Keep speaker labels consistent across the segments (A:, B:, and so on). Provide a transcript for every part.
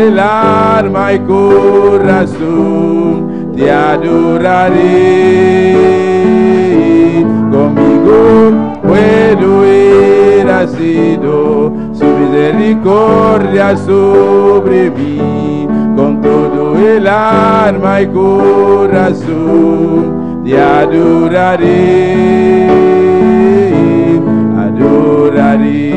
A: el alma y corazón te adoraré. Conmigo puedo ir ha sido su misericordia sobre mí. Con todo el alma y corazón te adoraré, adoraré.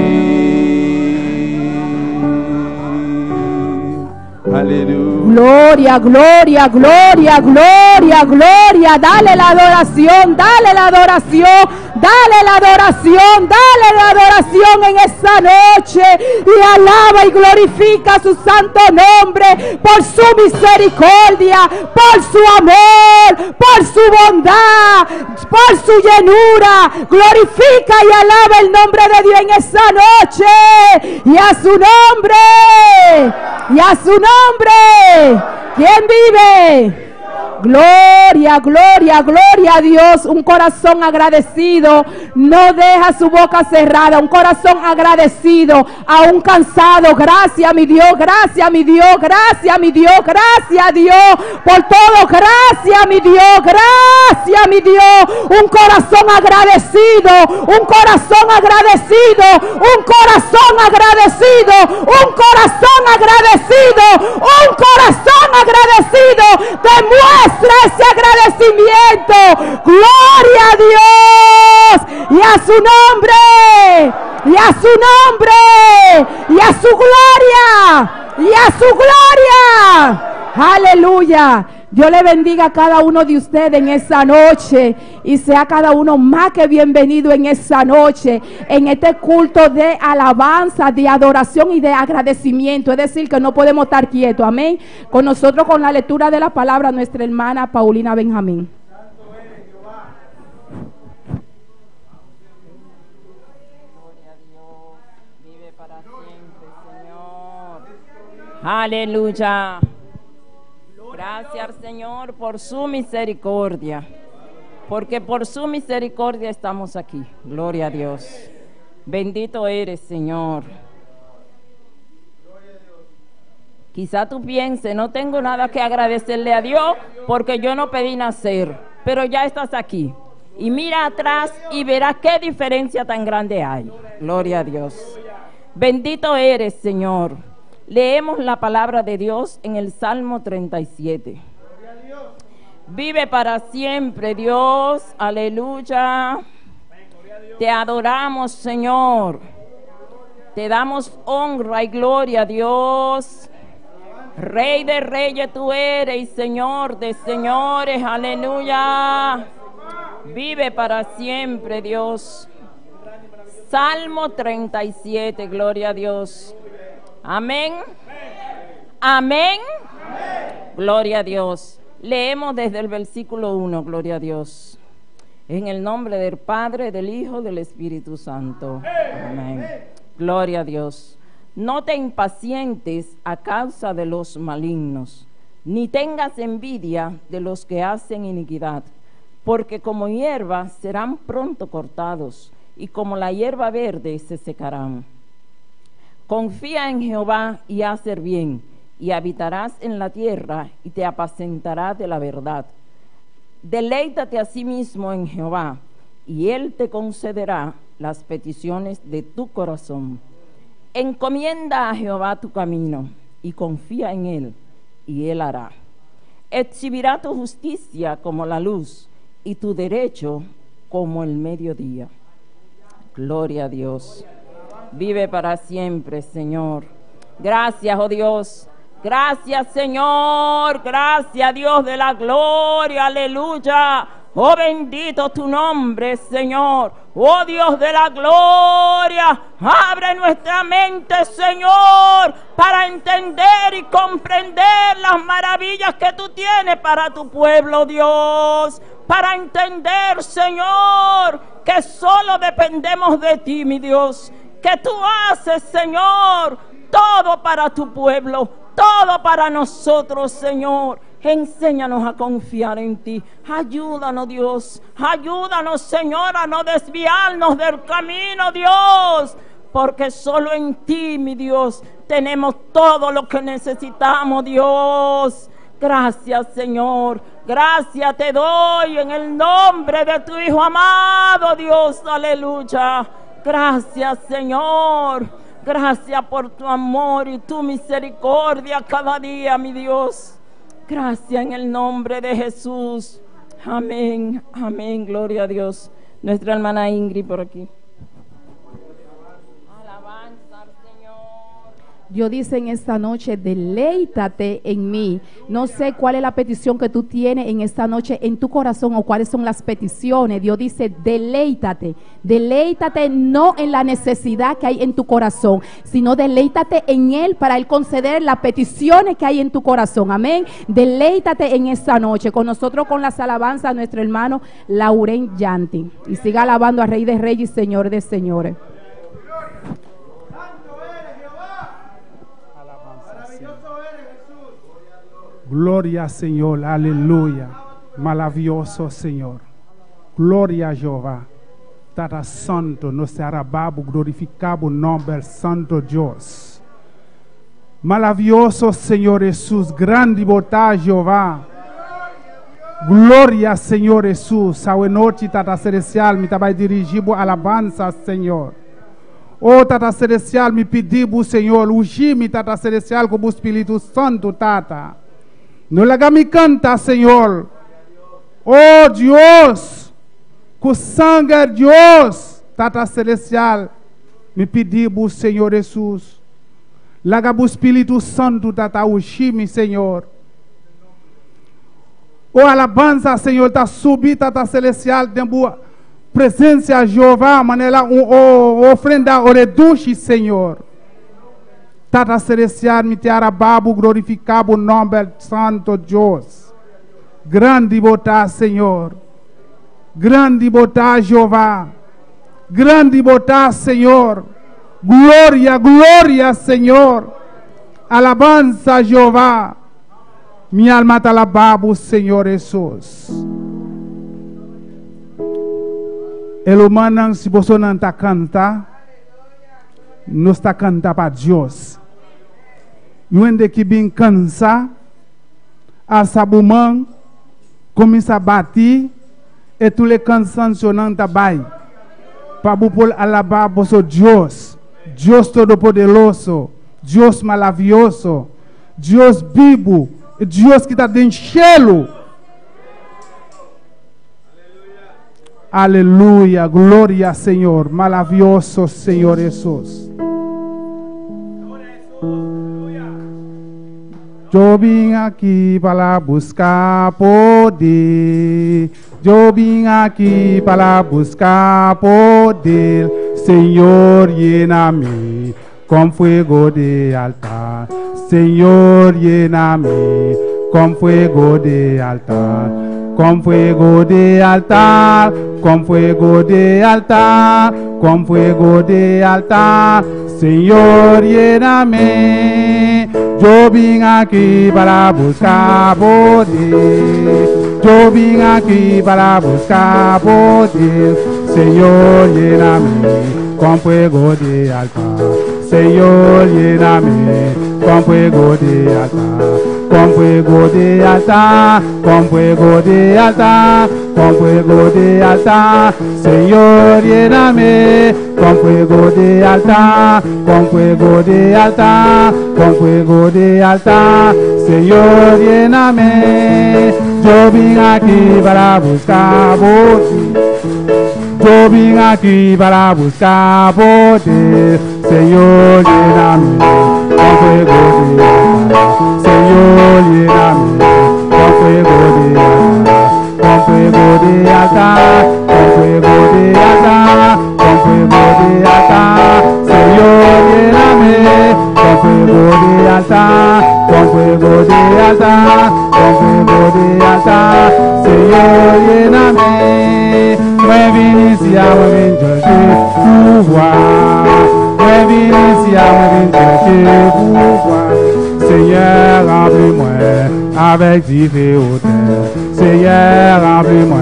A: Aleluya.
B: Gloria, gloria, gloria, gloria, gloria. Dale la adoración, dale la adoración, dale la adoración, dale la adoración en esta noche. Y alaba y glorifica su santo nombre por su misericordia, por su amor, por su bondad, por su llenura. Glorifica y alaba el nombre de Dios en esta noche. Y a su nombre, y a su nombre. ¿Quién vive? Gloria, gloria, gloria a Dios. Un corazón agradecido no deja su boca cerrada. Un corazón agradecido, aún cansado. Gracias, mi Dios, gracias, mi Dios, gracias, mi Dios, gracias, Dios, por todo. Gracias, mi Dios, gracias, mi Dios. Un corazón agradecido, un corazón agradecido, un corazón agradecido, un corazón agradecido, un corazón agradecido. Demuestra ese agradecimiento. Gloria a Dios y a su nombre, y a su nombre, y a su gloria, y a su gloria. Aleluya. Dios le bendiga a cada uno de ustedes en esa noche y sea cada uno más que bienvenido en esa noche, en este culto de alabanza, de adoración y de agradecimiento. Es decir, que no podemos estar quietos. Amén. Con nosotros, con la lectura de la palabra, nuestra hermana Paulina Benjamín.
C: Gloria a Dios, vive para siempre, Señor. Aleluya. Gracias, Señor, por su misericordia, porque por su misericordia estamos aquí. Gloria a Dios. Bendito eres, Señor. Quizá tú pienses, no tengo nada que agradecerle a Dios porque yo no pedí nacer, pero ya estás aquí. Y mira atrás y verás qué diferencia tan grande hay. Gloria a Dios. Bendito eres, Señor. Leemos la palabra de Dios en el Salmo 37. Vive para siempre, Dios. Aleluya. Te adoramos, Señor. Te damos honra y gloria, Dios. Rey de reyes tú eres y Señor de señores. Aleluya. Vive para siempre, Dios. Salmo 37, gloria a Dios. Amén. Amén. Gloria a Dios. Leemos desde el versículo 1, gloria a Dios. En el nombre del Padre, del Hijo, del Espíritu Santo. Amén. Gloria a Dios. No te impacientes a causa de los malignos, ni tengas envidia de los que hacen iniquidad, porque como hierba serán pronto cortados, y como la hierba verde se secarán. Confía en Jehová y haz el bien, y habitarás en la tierra y te apacentará de la verdad. Deleítate a sí mismo en Jehová, y él te concederá las peticiones de tu corazón. Encomienda a Jehová tu camino y confía en él, y él hará. Exhibirá tu justicia como la luz y tu derecho como el mediodía. Gloria a Dios. Vive para siempre, Señor. Gracias, oh Dios. Gracias, Señor. Gracias, Dios de la gloria. Aleluya. Oh, bendito tu nombre, Señor. Oh, Dios de la gloria, abre nuestra mente, Señor, para entender y comprender las maravillas que tú tienes para tu pueblo, Dios. Para entender, Señor, que solo dependemos de ti, mi Dios. Que tú haces, Señor, todo para tu pueblo, todo para nosotros, Señor. Enséñanos a confiar en ti. Ayúdanos, Dios. Ayúdanos, Señor, a no desviarnos del camino, Dios. Porque solo en ti, mi Dios, Tenemos todo lo que necesitamos, Dios. Gracias, Señor. Gracias te doy en el nombre de tu Hijo amado, Dios. Aleluya. Gracias, Señor. Gracias por tu amor y tu misericordia cada día, mi Dios. Gracias en el nombre de Jesús. Amén, amén. Gloria a Dios. Nuestra hermana Ingrid por aquí. Alabanza al Señor.
B: Dios dice en esta noche, deleítate en mí. No sé cuál es la petición que tú tienes en esta noche en tu corazón o cuáles son las peticiones. Dios dice, deleítate. Deleítate no en la necesidad que hay en tu corazón, sino deleítate en Él para Él conceder las peticiones que hay en tu corazón. Amén. Deleítate en esta noche. Con nosotros, con las alabanzas, nuestro hermano Lauren Yanti. Y siga alabando al Rey de Reyes y Señor de Señores.
D: Gloria Señor, aleluya. Maravilloso Señor. Gloria a Jehová. Tata Santo, nos alabamos, glorificamos nombre Santo Dios. Maravilloso Señor Jesús, grande botá Jehová. Gloria Señor Jesús. Awe noche, Tata Celestial, me vai dirigir alabanza, Señor. Oh, Tata Celestial, me pedimos, Señor, ungir-me, Tata Celestial, com o Espírito Santo, Tata. No laga me canta, Señor. Oh, Dios, com sangue de Dios, Tata Celestial, me pedimos, Senhor Jesus. Laga o Espírito Santo, Tata, ungir-me, Senhor. Oh, alabanza, Senhor, tá subindo, Tata Celestial, dentro presença de Jeová, maneira um, ofrenda, o reduce, Senhor. Tata Celestial, me te arababo, glorificado o nome Santo Deus. Grande botá, Senhor. Grande botá, Jeová. Grande botá, Senhor. Glória, glória, Senhor. Alabanza, Jeová. Minha alma te alababo, Senhor Jesus. El humano, se você não está canta, não está canta para Deus. E que bem cansa, a sabumão começa a bater, e tu le cansancio não tá vai. Para por alabar vosso Deus, Deus Todo-Poderoso, Deus maravilhoso, Deus vivo, Deus que está dentro cielo. Aleluia, glória Senhor, maravilhoso Senhor Jesus. Eu vim aqui para buscar poder. Eu vim aqui para buscar poder. Senhor, llena-me com fuego de altar. Senhor, llena-me com fuego de altar. Com fuego de altar, com fuego de altar, com fuego de altar. Senhor, lléname. Yo vine aquí para buscar poder. Yo vine aquí para buscar poder. Señor, lléname con fuego de altar. Señor, lléname con fuego de altar. Con fuego de altar, con fuego de altar, con fuego de altar. Señor, lléname con fuego de altar, con fuego de altar, con fuego de altar. Señor, lléname. Yo vine aquí para buscar poder. Yo vine aquí para buscar poder. Señor, lléname con fuego de altar. Señor, lléname con fuego de altar, con fuego de altar, con fuego de altar, con fuego de altar. Señor, lléname con fuego de altar, con fuego de altar, con fuego de altar. Señor, lléname. Moi vin ici, moi vin chercher pouvoir. Moi vin ici, moi vin chercher pouvoir. Seigneur, remplis-moi avec du hauteur. Seigneur, remplis-moi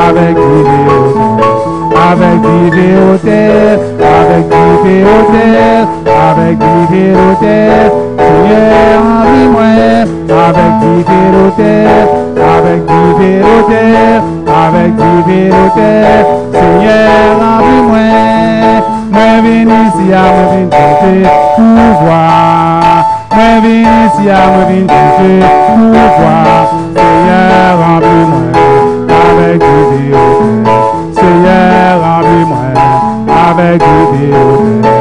D: avec du hauteur. Avèk dife otèl, avèk dife otèl, avèk dife lotèl, Senyè ranpli mwen, avèk dife lotèl, avèk dife lotèl, avèk dife lotèl, Senyè ranpli mwen. Mwen vin isi a, mwen vin chèche pouvwa. Mwen vin isi a, mwen vin chèche pouvwa. Senyè ranpli mwen avèk dife lotèl. Senyè ranpli mwen avèk dife lotèl.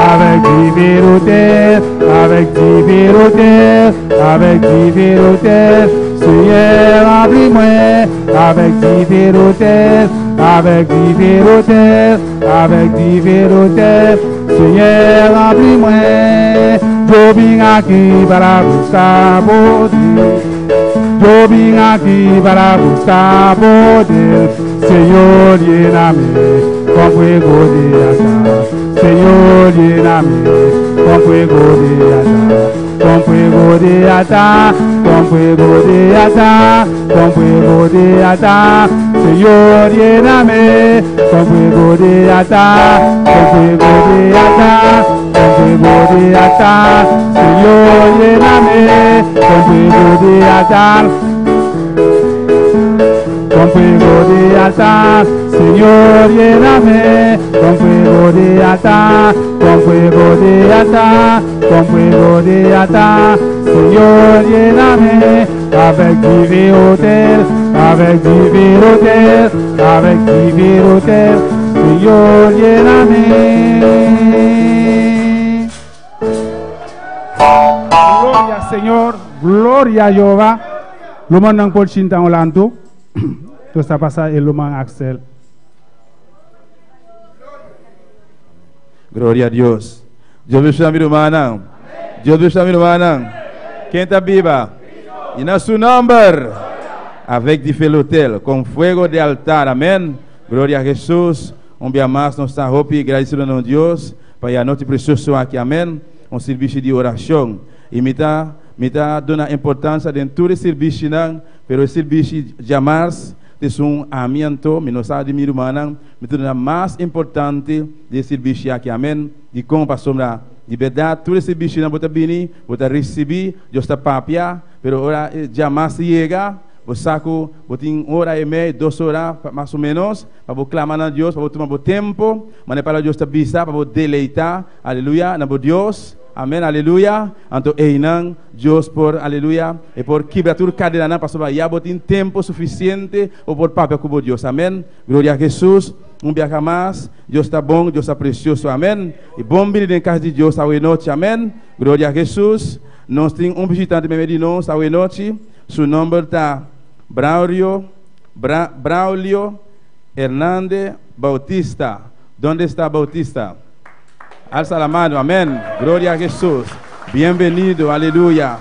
D: Avèk dife lotèl, avèk dife lotèl, avèk dife lotèl. Senyè ranpli mwen avèk dife lotèl, avèk dife lotèl, avèk dife lotèl. Senyè ranpli mwen. Yo vin aki para buska poder. Yo vin aki para buska poder. Señor, lléname con fuego de altar. Señor, lléname con fuego de altar. Con fuego de altar, con fuego de altar, con fuego de altar. Señor, lléname con fuego de altar, con fuego de altar, con fuego de altar. Señor, lléname con fuego de altar. Con fuego de altar, Señor, lléname con fuego de altar, con fuego de altar, con fuego de altar, Señor, lléname avèk dife lotèl, avèk dife lotèl, avèk dife lotèl, Señor, lléname. Gloria Señor, gloria Jehová. Rumannan por sinta un lantu. Nos ta pasa e ruman Axel.
A: Gloria a Dios. Dios bendiciona mi rumannan. Dios bendiciona mi rumannan. Ken ta biba? Y na su nomber. Avèk dife lotèl, con fuego de altar. Amèn. Gloria a Jesus. Un bia mas nos ta hopi gradisido na Dios pa e anochi precioso aki. Amèn. Un sirbishi di oracion. Y mi ta mi ta duna importancia den tur e sirbishinan, pero e sirbishi djamars ta esun ami anto, mi no sa di mi rumannan, mi ta duna mas importante di e sirbishi aki. Amèn. Dikon? Pasobra di bèrdat tur e sirbishinan bo ta bini, bo ta risibí, Dios ta papia, pero ora e djamars yega, bo sa ku bo tin un ora i mei, dos ora mas o ménos, pa bo klama na Dios, pa bo tuma bo tempu, manera e Palabra di Dios ta bisa, pa bo deleitá, aleluya, na bo Dios. Amèn, aleluya. Anto einan Dios por, aleluya, e por kibra tur kadenanan, pasobra ya bo tin tempu sufisiente bo por papia ku bo Dios. Amèn. Gloria a Hesus. Un biaha mas, Dios ta bon, Dios ta precioso. Amèn. I bon bini den kas di Dios awe nochi. Amèn. Gloria a Hesus. Nos tin un bishitante meimei di nos awe nochi. Su nòmber ta Braulio, Bra, Braulio Hernandez Bautista. Donde sta Bautista? Alza la mano, amén. Gloria a Jesús. Bienvenido, aleluya.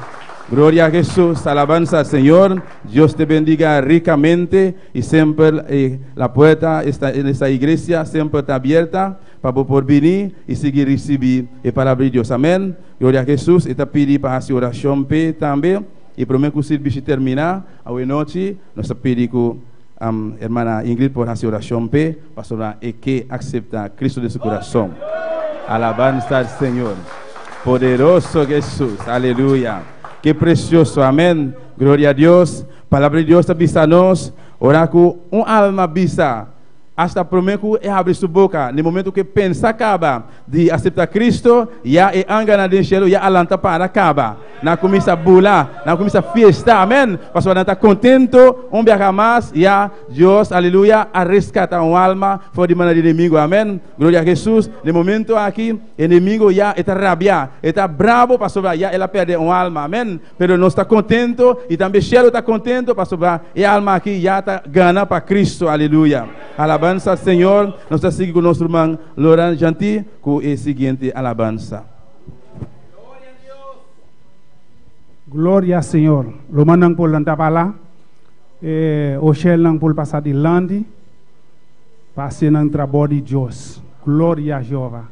A: Gloria a Jesús, alabanza al Señor. Dios te bendiga ricamente y siempre eh, la puerta está en esta iglesia siempre está abierta para por venir y seguir recibir el palabra de Dios. Amén. Gloria a Jesús. Y te pidi pa hasi oracion pe tambe. Y prome ku servicio termina, awe nochi, nos ta pidi ku um, hermana Ingrid por hasi oracion pe, pasobra e ke acepta Cristo den su corazon. Alabanza al Señor. Poderoso Jesús. Aleluya. Qué precioso. Amén. Gloria a Dios. Palabra di Dios ta bisa nos, ora ku un alma bisa, hasta prome ku e habri su boka, na e momento ku e pensa kaba di asepta Cristo, ya e angelnan den shelu ya a lanta para kaba. Nan a kuminsá bula, nan a kuminsá fiesta, amèn, pasobra nan ta kontento un biaha mas, ya Dios, aleluya, a reskatá un alma for di mana di enemigu, amèn, gloria a Hesus. Na e momento aki, enemigu ya e ta rabiá, e ta brabo pasobra ya el a pèrdè un alma, amèn. Pero nos ta kontento i tambe shelu ta kontento pasobra e alma aki ya ta gana pa Cristo, aleluya. Alabansa al Señor. Nos ta sigui ku nos ruman Loran Janti ku e siguiente alabansa.
D: Gloria Señor. Rumannan por lanta bala, e oshelnan por pasa dilanti pa hasi nan trabou di Dios. Gloria Jehová.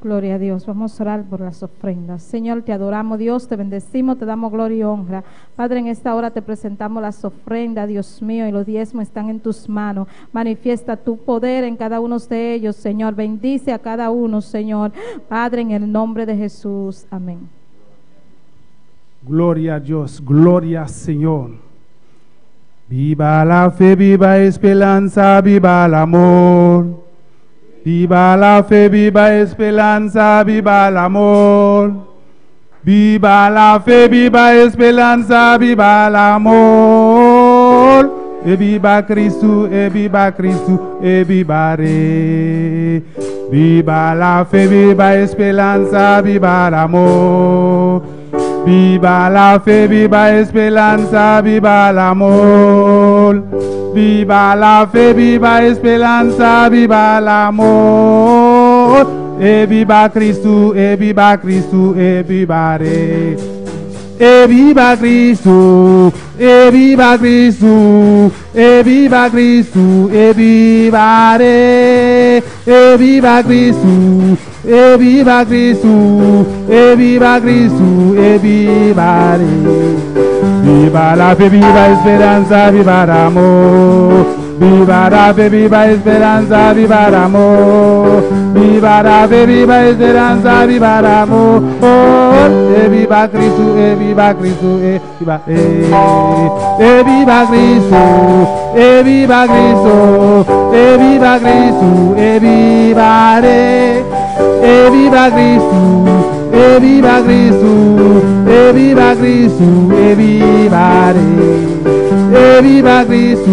B: Gloria a Dios. Vamos a orar por las ofrendas. Señor, te adoramos, Dios, te bendecimos, te damos gloria y honra. Padre, en esta hora te presentamos las ofrendas, Dios mío, y los diezmos están en tus manos. Manifiesta tu poder en cada uno de ellos, Señor. Bendice a cada uno, Señor. Padre, en el nombre de Jesús. Amén.
D: Gloria a Dios, gloria al Señor. Viva la fe, viva esperanza, viva el amor. Viva la fe, viva esperanza, viva el amor. Viva la fe, viva esperanza, viva el amor. E viva Cristo, e viva Cristo, e viva Rey. Viva la fe, viva esperanza, viva el amor. Viva la fe, viva esperanza, viva el amor. Viva la fe, viva esperanza, viva el amor. E viva Cristo, e viva Cristo, e viva Rey. E viva Cristo, e viva Cristo, e viva Cristo, e viva Rey. E viva Cristo, e viva Cristo, e viva Cristo, e viva Rey. Viva la fe, viva esperanza, viva el amor. Viva la fe, viva esperanza, viva el amor. Viva la fe, viva esperanza, viva el amor. E viva Cristo, e viva Cristo, e viva, e viva Cristo, e viva Cristo, e viva Cristo, e viva Re. E viva Cristo, e viva Cristo, e viva Cristo, e viva Re. E viva Cristo,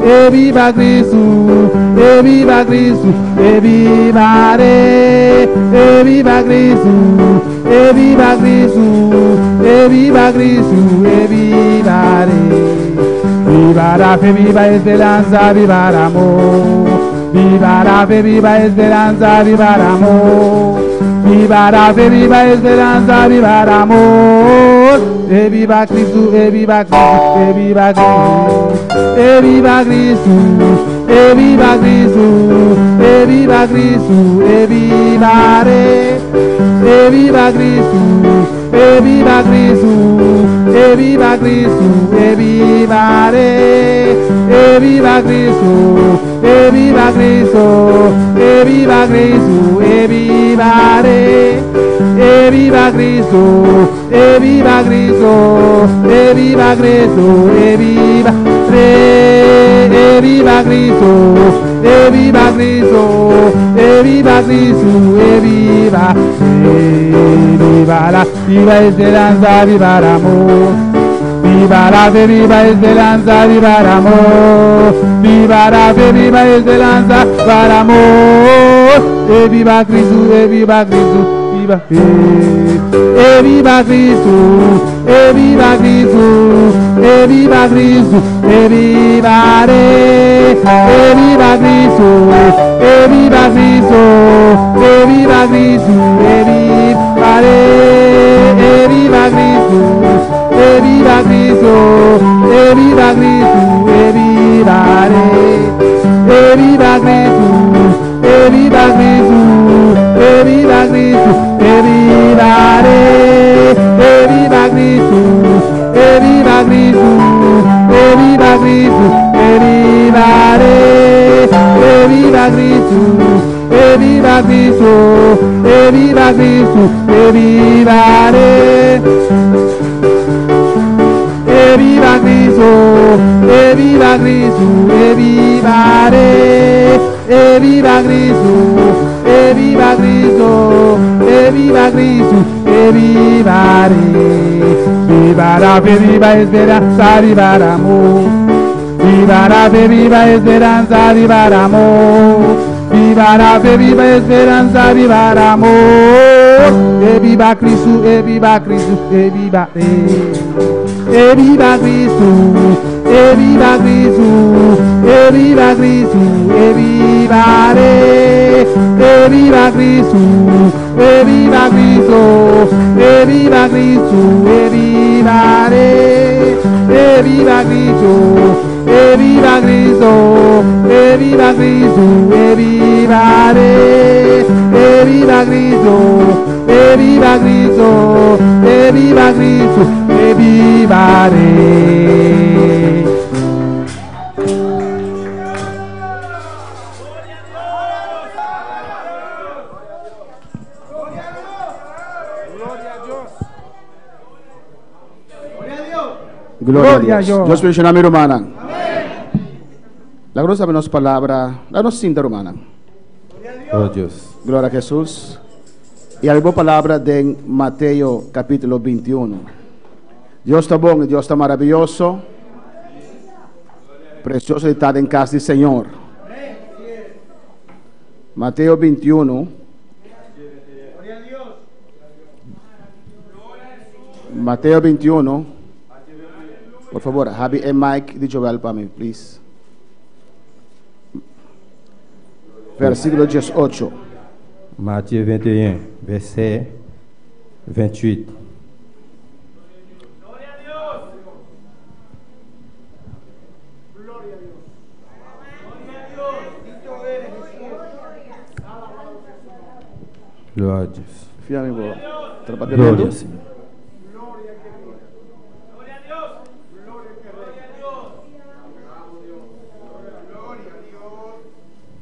D: e viva Cristo, e viva Cristo, e viva Re. E viva Cristo, e viva Cristo, e viva Cristo, e viva Re. Viva la fe, viva esperanza, viva el amor. Viva la fe, viva esperanza, viva el amor. Viva la fe, viva esperanza, viva el amor. E viva Cristo, e viva Cristo, e viva Cristo. E viva Cristo, e viva Cristo, e viva Cristo, e viva Re. E viva Cristo, e viva Cristo, e viva Cristo, e viva Re. E viva Cristo, e viva Cristo, e viva Cristo, e viva Re. E viva Cristo, e viva Cristo, e viva Cristo, e viva Re. E viva Cristo, e viva Cristo, e viva Cristo, e viva Re. Viva la viva esperanza, viva el amor. Viva la fe, viva esperanza, viva el amor. Viva la fe, viva esperanza, viva el amor. E viva Cristo, e viva Cristo, viva fe. E viva Cristo, e viva Cristo, e viva Cristo, e viva Re. E viva Cristo, e viva Cristo, e viva Cristo, e viva Re. E viva Cristo, e viva Cristo, e viva Cristo, e viva Re. E viva Cristo, e viva Cristo, e viva Cristo, e viva Re. E viva Cristo, e viva Cristo, e viva Cristo, e viva Re. E viva Cristo, e viva Cristo, e viva Cristo, e viva Re. E viva Cristo, e viva Cristo, e viva Re. E viva Cristo, e viva Cristo, e viva Cristo, e viva Re. Viva la fe, viva esperanza, viva el amor. Viva la fe, viva esperanza, viva el amor. Viva la fe, viva esperanza, viva el amor. E viva Cristo, e viva Cristo, e viva Re. E viva Cristo, e viva Cristo, e viva Cristo, e viva Re. E viva Cristo, e viva Cristo, e viva Cristo, e viva Re. E viva Cristo, e viva Cristo, e viva Cristo, e viva Re. E viva viva Cristo, e viva Cristo, e viva Cristo, e viva Rey.
E: Gloria a Dios. Dios bendiciona mi rumannan. La nos sabe nos palabra, la nos sinta rumannan.
A: Gloria a Dios.
E: Gloria a Jesús. Y algo palabra de Mateo capítulo 21. Dios está bon y Dios está maravilloso. Precioso estar en casa del Señor. Mateo 21. Mateo 21. Por favor, Javi e Mike di Joel para mí, please. Versículo 18.
A: Matthieu 21, verset 28. Gloria a Dios.
E: Fíjame, bo.
A: Gloria al Señor.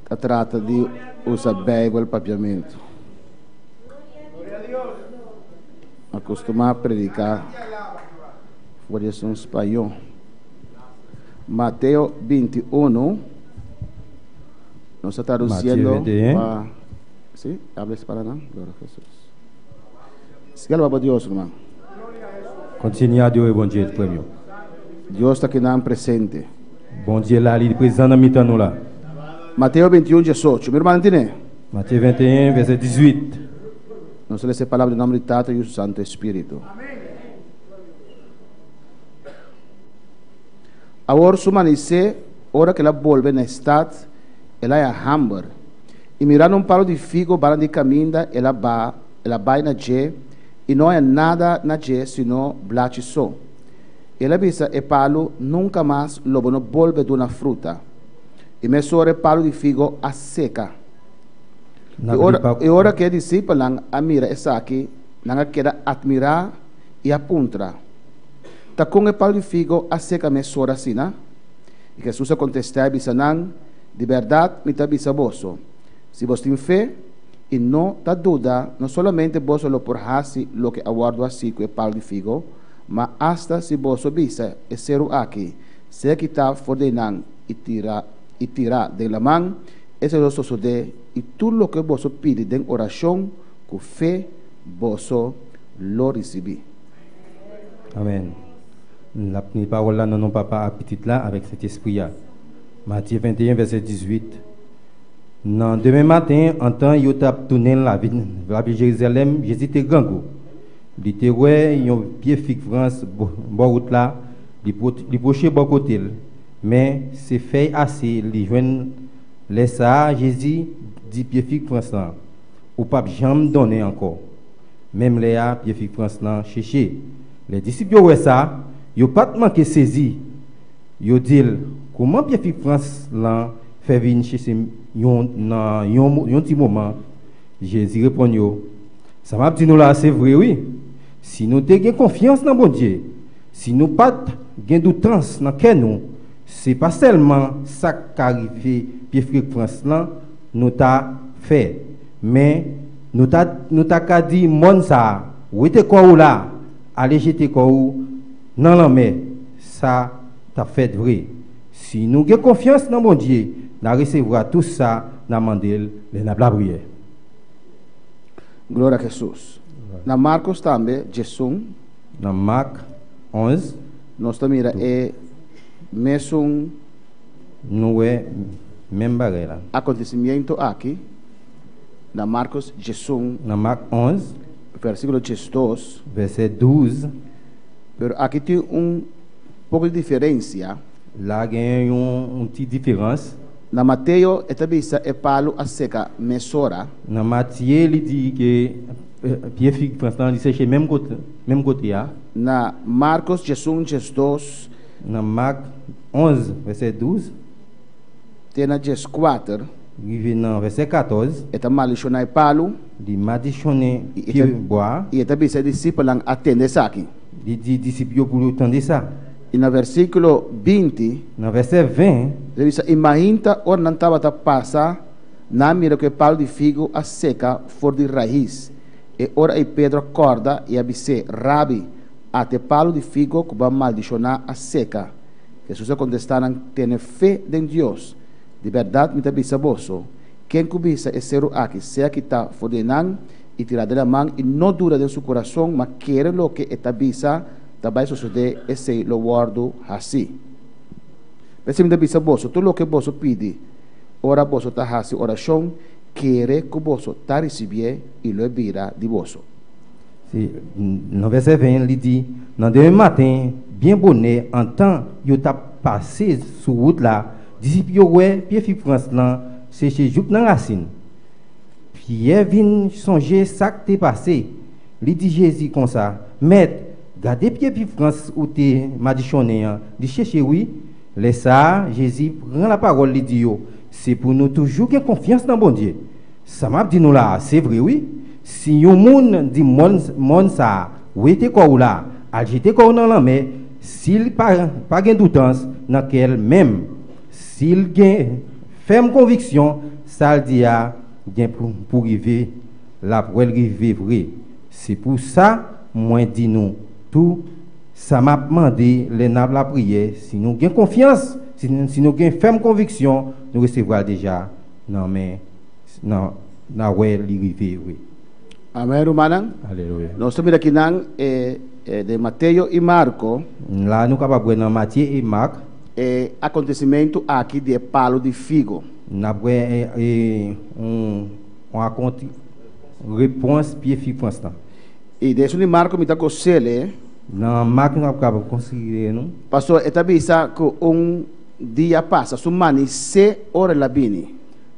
E: Ta trata di usa Bijbel papiamento. Acostuma predica for di un spañó. Mateo 21. Nos ta traduciendo
A: Mateo 21.
E: pa... Sí, hables para nada. Gloria a Jesús. Siga alabando a Dios, hermano.
A: Continue a adorer bon Dieu, frè yo.
E: Dios ta aki nan presente.
A: Bon Dieu la, li prezan nan mitan nou la.
E: Mateo 21, 18. Mi ruman tiene?
A: Mateo 21, verset 18.
E: Nos ta lesa e palabra den nomber di Tata, Yu, Santo Espíritu. Awor su manisé, ora ku el a bolbe na e stat, el a haña hamber. I mirando un palu di figo banda di kaminda, el a ba, el a bai na dje, i no haña nada na dje sino blachi so. El a bisa e palu, Nunka mas lo bo no bolbe duna fruta. I mesora e palu di figo a seka. I ora, i ora ku e disipelnan a mira esaki, nan a keda atmirá i a puntra, Ta kon e palu di figo a seka mesora asina? I Hesus a kontestá i bisa nan, Di bèrdat mi ta bisa boso, si bos tin fe i no ta duda, no solamente boso lo por hasi loke a wòrdu hasí ku e palu di figo, ma asta si boso bisa e seru aki, Sea kitá for di einan i tira i tirá den laman, esei lo sosodé, i tur loke boso pidi den orashon ku fe, boso lo risibí.
A: Amèn. N ap ni pawòl la nan non Papa a Pitit la avèk Sentespri a. Matye 21 vèsè 18 Nan demen maten, antan yo t ap tounen lavil lavil Jerizalèm, Jezi te grangou. Li te wè yon pye fig frans bò wout la, li li pwoche bò kote l, men se fèy ase li jwenn. Lè sa a, Jezi di pye fig frans lan, Ou pap janm donnen ankò. Menm lè a, pye fig frans lan cheche. Lè disip yo wè sa, yo pa t manke sezi. Yo di l, Kouman pye fig frans lan fè vin cheche yon nan yon ti moman? Jezi reponn yo, Sa m ap di nou la a se vre wi, si nou te gen konfyans nan Bondye, si nou pa t gen doutans nan kè nou, se pa sèlman sa k ka rive pye fig frans lan nou ta fè, men, nou ta nou ta ka di mòn sa a, 'Wete kò ou la a, ale jete kò ou nan lanmè', sa t ap fèt vre. Si nou gen konfyans nan Bondye, n a resevwa tou sa n a mande l lè n ap lapriyè.
E: Gloria a Hesus. Na Marcos tambe, djesun.
A: Na Mak 11.
E: Nos ta mira e mesun.
A: Nou wè menm bagay la.
E: Acontecimiento aki na Marcos djesun.
A: Na Mak 11.
E: Versículo 12.
A: Vèsè 12.
E: Pero aki tin un poko di diferensia.
A: La gen yon ti diferans.
E: Na Mateo e ta bisa e palu a seka mesora.
A: Na Matye li di ke pye fig frans lan li seche menm kote menm kote a.
E: Na Markos 11 12.
A: Na Mak 11 vèsè 12.
E: Te na 14.
A: Rive nan vèsè 14.
E: E ta maldishoná e palu.
A: Li madichonnen
E: I
A: pye bwa a.
E: I e ta bisa e disipelnan, Atende esaki.
A: Li di disip yo pou yo tande sa.
E: I na versíkulo 20.
A: Nan vèsè 20.
E: E ta bisa, I mainta ora nan tabata pasa, nan a mira ku e palu di figu a seka for di rais. E ora ei Pedro a kòrda i a bis'é, Rabi, ata e palu di figo ku bo a maldishoná a seka. Hesus a kontestá nan, Tene fe den Dios. Di bèrdat mi ta bisa boso, ken ku bisa e seru aki, Sea kitá for di einan i tirá den laman, i no duda den su kurason, ma kere loke e ta bisa ta bai sosodé, esei lo wòrdu hasí. P'esei mi ta bisa boso, tur loke boso pidi ora boso ta hasi orashon, kere ku boso ta risibié i lo e bira di boso.
A: Si, nan vèsè 20, li di, Nan demen maten, byen bonè, antan yo t ap pase sou wout la, disip yo wè pye fig frans lan seche jouk nan rasin. Pyè vin sonje sa k te pase, li di Jezi konsa, Mèt, gade pye fig frans ou te madichonnen an, li cheche wi. Lè sa a, Jezi pran lapawòl, li di yo, Se pou nou toujou gen konfyans nan Bondye. Sa m ap di nou la a, se vre wi, si yon moun di mòn mòn sa a, 'Wete kò ou la a, al jete kò ou nan lanmè', si l pa pa gen doutans nan kè l menm, si l gen fèm konviksyon sa l di a gen pou pou rive, l ap wè l rive vre. Se pou sa mwen di nou tou, sa m ap mande lè n ap lapriyè, si nou gen konfyans, si si nou gen fèm konviksyon, nou resevwa l deja nan men nan na wè li rive vre.
E: Amèn rumannan.
A: Alelouya.
E: Nos ta mira kinan e den Mateo i Marko.
A: La nou kapab wè nan Matye e Mak.
E: E akontesimentu aki di e palu di figo.
A: N ap wè un akonti repons pye fig frans lan.
E: I den esun di Marko mi ta gos'el.
A: Nan Mak nou ap kapab konsidere nou.
E: Pasobra e ta bisa ku un. Dia pasa, su manisé ora el a bini.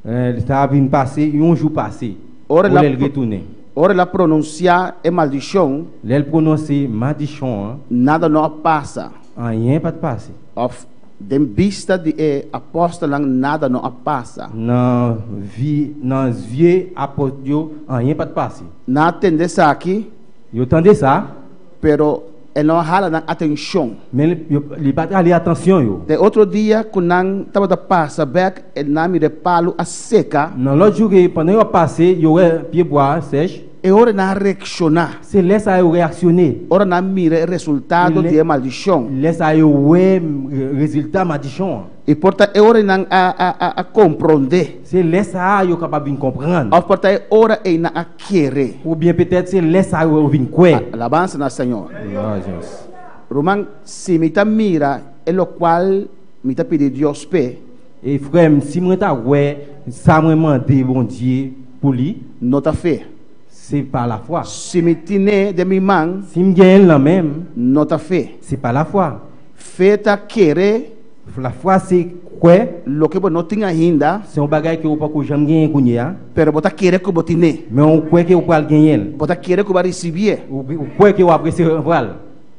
A: El ta bin pase i un jou pase,
E: Ora el
A: ora
E: a
A: el retounen.
E: Ora el a pronunsiá e maldishon.
A: Lè el prononse madishon an.
E: Nada no a pasa.
A: Anyen pa t pase.
E: Òf, den bista di e apòstelnan nada no a pasa.
A: Nan vi, nan zye apòt yo anyen pa t pase.
E: Nan a tende esaki.
A: Yo tande sa.
E: Pero e no a hala nan atenshon.
A: Men li pa t hali atansyon yo.
E: Den otro dia ku nan tabata pasa bèk, e nan mira e palu a seka.
A: Nan lòt jou ke pandan yo ap pase, yo wè pye bwa a sèch.
E: E ora nan a reakshoná.
A: Se lè sa a yo reaksyone.
E: Ora nan a mira e resultado di e maldishon.
A: Lè sa a yo wè rezilta madichon an.
E: I por ta e ora ei nan a a a komprondé.
A: Se lè sa a yo kapab vin konprann.
E: Òf por ta e ora ei nan a kere.
A: Oubyen petèt se lè sa a yo vin kwè.
E: Alabansa na Señor.
A: Gloria a Dios.
E: Ruman, si mi ta mira e lokual mi ta pidi Dios p'e.
A: E frè m, si mwen ta wè sa mwen mande Bondye pou li.
E: No ta fe.
A: Se pa lafwa.
E: Si mi tine den mi man.
A: Si m genyen l nan men m.
E: No ta fe.
A: Se pa lafwa.
E: Fe ta kere.
A: Lafwa se kwè.
E: Loke bo no tin ainda.
A: Se yon bagay ke ou poko janm genyen kounye a.
E: Pero bo ta kere ku bo tin'é.
A: Men ou kwè ke ou pral genyen l.
E: Bo ta kere ku bo a risibié.
A: Ou kwè ke ou ap resevwa l.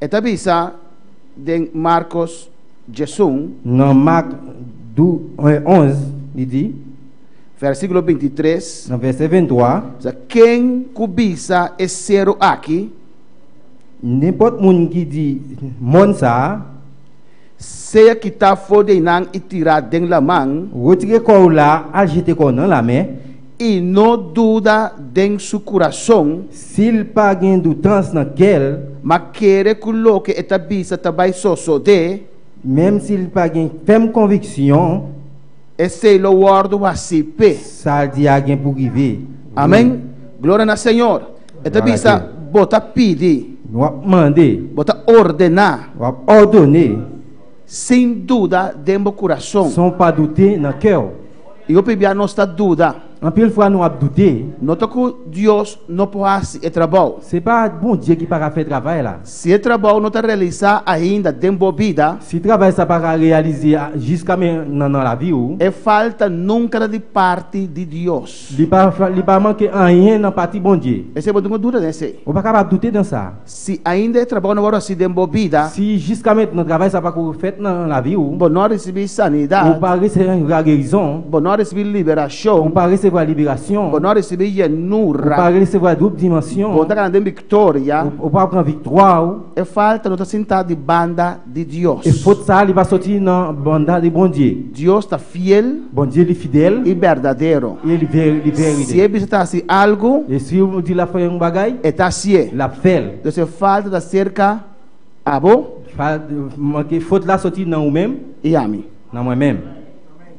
E: E ta bisa den Markos 11.
A: Nan Mak 11, li di.
E: Vèrsikulo 23.
A: Nan vèsè 23.
E: Bisa, Ken ku bisa e seru aki.
A: Nenpòt moun ki di mòn sa a.
E: Sea kitá for di einan i tirá den laman.
A: Retire kò ou la, al jete kò w nan lamè.
E: I no duda den su kurason.
A: Si l pa gen doutans nan kè l.
E: Ma kere ku loke e ta bisa ta bai sosodé.
A: Menm si l pa gen fèm konviksyon.
E: Esei lo wòrdu hasí p'e.
A: Sa l di a gen pou rive.
E: Amèn! Gloria na Señor! E ta bisa, Bo ta pidi.
A: Bo ap mande.
E: Bo ta ordená.
A: Bo ap ordone.
E: Sin duda den bo kurason.
A: San w pa doute nan kè w.
E: I hopi bia nos ta duda.
A: Anpil fwa nou ap doute.
E: No ta ku Dios no por hasi e trabou.
A: Se pa Bondye ki pa ka fè travay la.
E: Si e trabou no ta realisá ainda den bo bida.
A: Si travay sa pa ka reyalize jiska men nan nan lavi ou.
E: E falta nunka ta di parti di Dios.
A: Li pa li pa manke anyen nan pati Bondye.
E: Esei bo tin ku duda den esei.
A: Bo pa kapab doute den sa.
E: Si ainda e trabou no wòrdu hasi den bo bida.
A: Si jiskamente no travay sa pa ku fèt nan lavi ou.
E: Bo no a risibí sanidat.
A: Ou pa resevwa gerizon.
E: Bo no a risibí liberashon.
A: Ou pa resevwa.
F: resevwa liberasyon.
E: Bo no a risibí
F: Ou pa
E: yenura.
F: resevwa doub dimansyon.
E: Bo no ta gana den viktoria.
F: Ou pa pran viktwa ou.
E: E falta no ta sintá di banda di Dios.
F: E fot sa a li pa soti nan banda di Bondye.
E: Dios ta fiel.
F: Bondye li fidèl.
E: I berdadero.
F: I li verite.
E: Si e bisa ta hasi algu.
F: E si ou di lap fè yon bagay.
E: E ta hasié.
F: Lap fèl.
E: Entonces e falta ta serka abo.
F: Manke fot la soti nan ou menm.
E: I ami.
F: Nan mwen menm.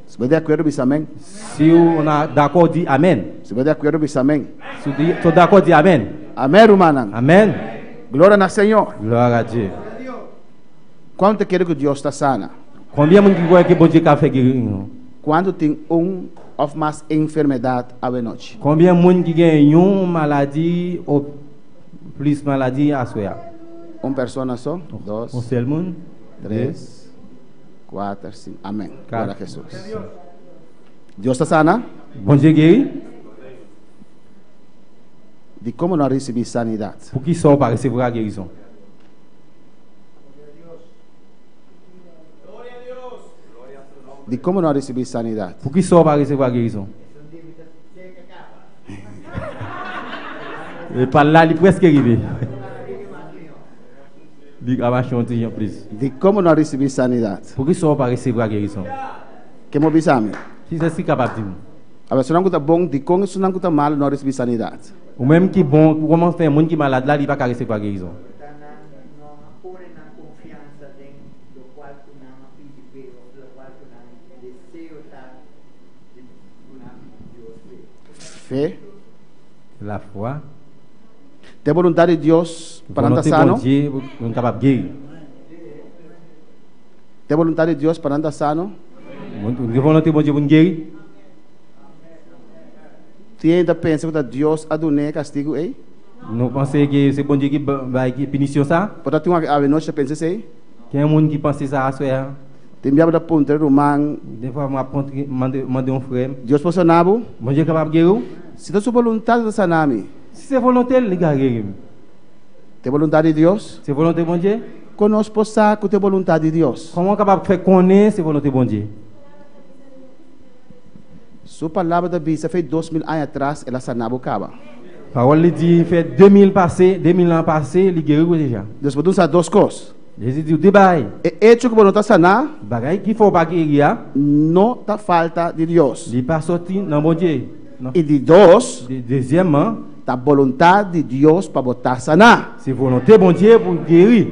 E: Si bo di akuerdo bisa amen.
F: Si ou na dakò di amen.
E: Si bo di akuerdo bisa amen.
F: Si ou dakò di amen.
E: Amen rumannan.
F: Amen.
E: Gloria na Señor.
F: Gloria a Dieu.
E: Kuantu ta kere ku Dios ta sana?
F: Konbyen moun ki kwè ke Bondye ka fè gerizon?
E: Kuantu tin un òf mas enfermedat awenochi?
F: Konbyen moun ki gen yon maladi o plis maladi aswè a?
E: Un persona so, dos,
F: Un sèl moun, de,
E: tres, kuater, sinku. Amen.
F: kat,
E: Gloria a Jesus. Dios ta sana?
F: Bondye geri?
E: Di komo no a risibí sanidat?
F: Poukisa ou pa resevwa gerizon?
E: Di komo no a risibí sanidat?
F: Poukisa ou pa resevwa gerizon? E pa l la li prèske rive. Li ka mache yon ti jan plis.
E: Di komo no a risibí sanidat?
F: Poukisa ou pa resevwa gerizon?
E: Ke mo bisa mi?
F: Kisa ki kapab di m?
E: Aba esunnan ku ta bon, dikon esunnan ku ta malu no a risibí sanidat?
F: Ou menm ki bon, kouman fè moun ki malad la li pa ka resevwa gerizon?
G: Ta nan no a pone nan konfiansa den lokual ku nan a pidi p'e òf lokual ku nan deseo ta di ku nan pidi Dios p'e.
E: Fe.
F: Lafwa.
E: Ta e boluntat di Dios pa nan ta
F: Volonte
E: sano?
F: Bondye pou nou kapab geri.
E: Ta e boluntat di Dios pa nan ta sano?
F: Volonte Bondye pou nou geri?
E: Tin hende ta pensa ku ta Dios a dun'é e kastigu ei?
F: Nou panse ke se Bondye ki bay pinisyon sa a?
E: Por ta tin un avenochi ta pensa esei?
F: Gen moun ki panse sa aswè a?
E: Tin bia bo ta puntra e ruman.
F: Den fwa mwen ap mande yon frè m.
E: Dios por sana bo?
F: Bondye kapab geri w?
E: Si ta su boluntat e ta sana mi.
F: Si se volonte l, li ka geri m.
E: Ta e boluntat di Dios?
F: Se volonte Bondye?
E: Kon nos por sa ku ta e boluntat di Dios?
F: Kòman w kapab fè konnen se volonte Bondye?
E: Su palabra ta bisa fe 2000 aña atras el a sana bo caba.
F: Pawòl li di fe 2000 pase, 2000 an pase li geri bo deja.
E: Dios por dunsa dos cos.
F: Jezi di de bagay.
E: E hecho cu bo no ta sana.
F: Bagay ki fè w pa geri a.
E: No ta falta di Dios.
F: Li pa soti nan Bondye.
E: Y di dos.
F: Dezyèmman.
E: Ta boluntad di Dios pa bo ta sana.
F: Se volonte Bondye pou w geri.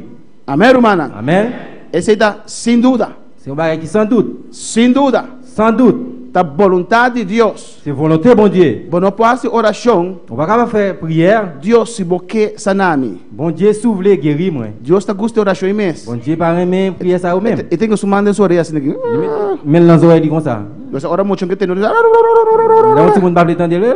E: Amen rumannan.
F: Amen.
E: Esey ta sin duda.
F: Se yon bagay ki san dout.
E: Sin duda.
F: San dout.
E: Ta boluntat di Dios.
F: Se volonte Bondye.
E: Bo no por hasi orashon.
F: Ou pa kapab fè priyè.
E: Dios si bo ke sana mi.
F: Bondye si w vle geri mwen.
E: Dios ta gusta e orashon ei mes.
F: Bondye pa renmen priyè sa yo menm.
E: E tin ku su man den su orea asina ki.
F: Li met men l nan zorèy li konsa.
E: Nos ora mucho ke tende.
F: Lè yon timoun pa vle tande l.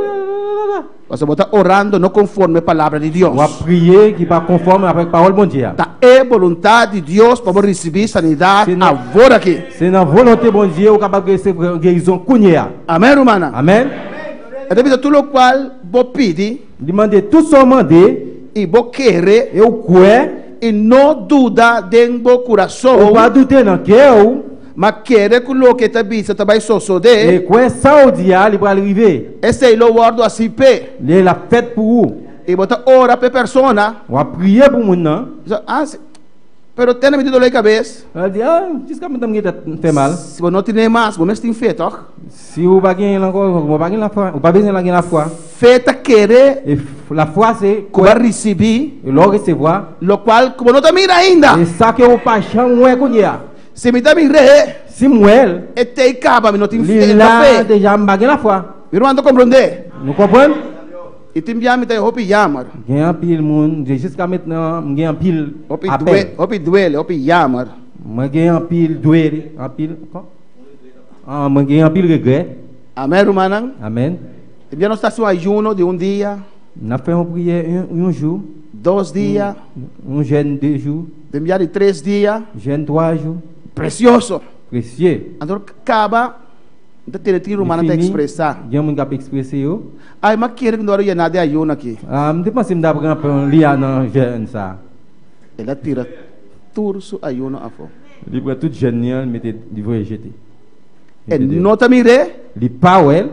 E: Pasobra bo ta orando no konforme e palabra di Dios.
F: Bo ap priye ki pa konfòme avèk pawòl Bondye a.
E: Ta e boluntat di Dios pa bo risibí sanidat awor aki.
F: Se nan volonte Bondye ou kapab resevwa gerizon kounye a.
E: Amèn rumannan.
F: Amèn.
E: E ta bisa tur lokual bo pidi.
F: Li mande tout sa w mande.
E: I bo kere.
F: E ou kwè.
E: I no duda den bo kurason.
F: Ou pa doute nan kè ou.
E: Ma kere ku loke e ta bisa ta bai sosodé.
F: E kwè sa ou di a, li pral rive.
E: Esei lo wòrdu hasi p'e.
F: Li l ap fèt pou ou.
E: I bo ta ora p'e persona.
F: W ap priye pou moun nan.
E: Bisa, Ah, si. Pero tene mi tin doló di kabes.
F: L ap di, Ah, jiska mwen ta m gen tèt fè mal.
E: Si bo no tin'é mas, bo mes tin fe, tòg?
F: Si ou pa genyen l ankò, ou pa gen lafwa. Ou pa bezwen la gen lafwa.
E: Fe ta kere.
F: E lafwa se
E: Ku bo a risibí.
F: E lè w resevwa.
E: Lokual ku bo no ta mira ainda.
F: E sa ke ou pa janm wè kounye a.
E: Si mi ta mir'é.
F: Si m wè l.
E: E te i kaba, mi no tin fe.
F: Li la deja, m pa gen lafwa.
E: Mi ruman ta komprondé?
F: Nou konprann?
E: I tin bia mi ta e hopi yammer.
F: Gen anpil moun, jiska mentnan m gen anpil apèl.
E: Hopi duele, hopi yammer.
F: Mwen gen anpil duele, anpil, mwen gen anpil regrè.
E: Amen rumannan.
F: Amen.
E: Tin bia nos ta hasi un ayuno di un dia.
F: N ap fè yon priyè yon jou.
E: Dos dia.
F: Yon jèn de jou.
E: Den bia di tres dia.
F: Jèn twa jou.
E: Presioso.
F: Presye.
E: Anto kaba, N ta tene tin rumannan ta
F: Li fini,
E: ekspresá.
F: gen moun k ap eksprese yo.
E: Ay, m'a kere ku no a yená di ayuno aki.
F: Ah, m te panse m ta pran pon li a nan jèn sa a.
E: El a tira tur su ayuno afó.
F: Li pran tout jèn li an, li mete, li voye jete.
E: E no ta mir'é.
F: Li pa wè l.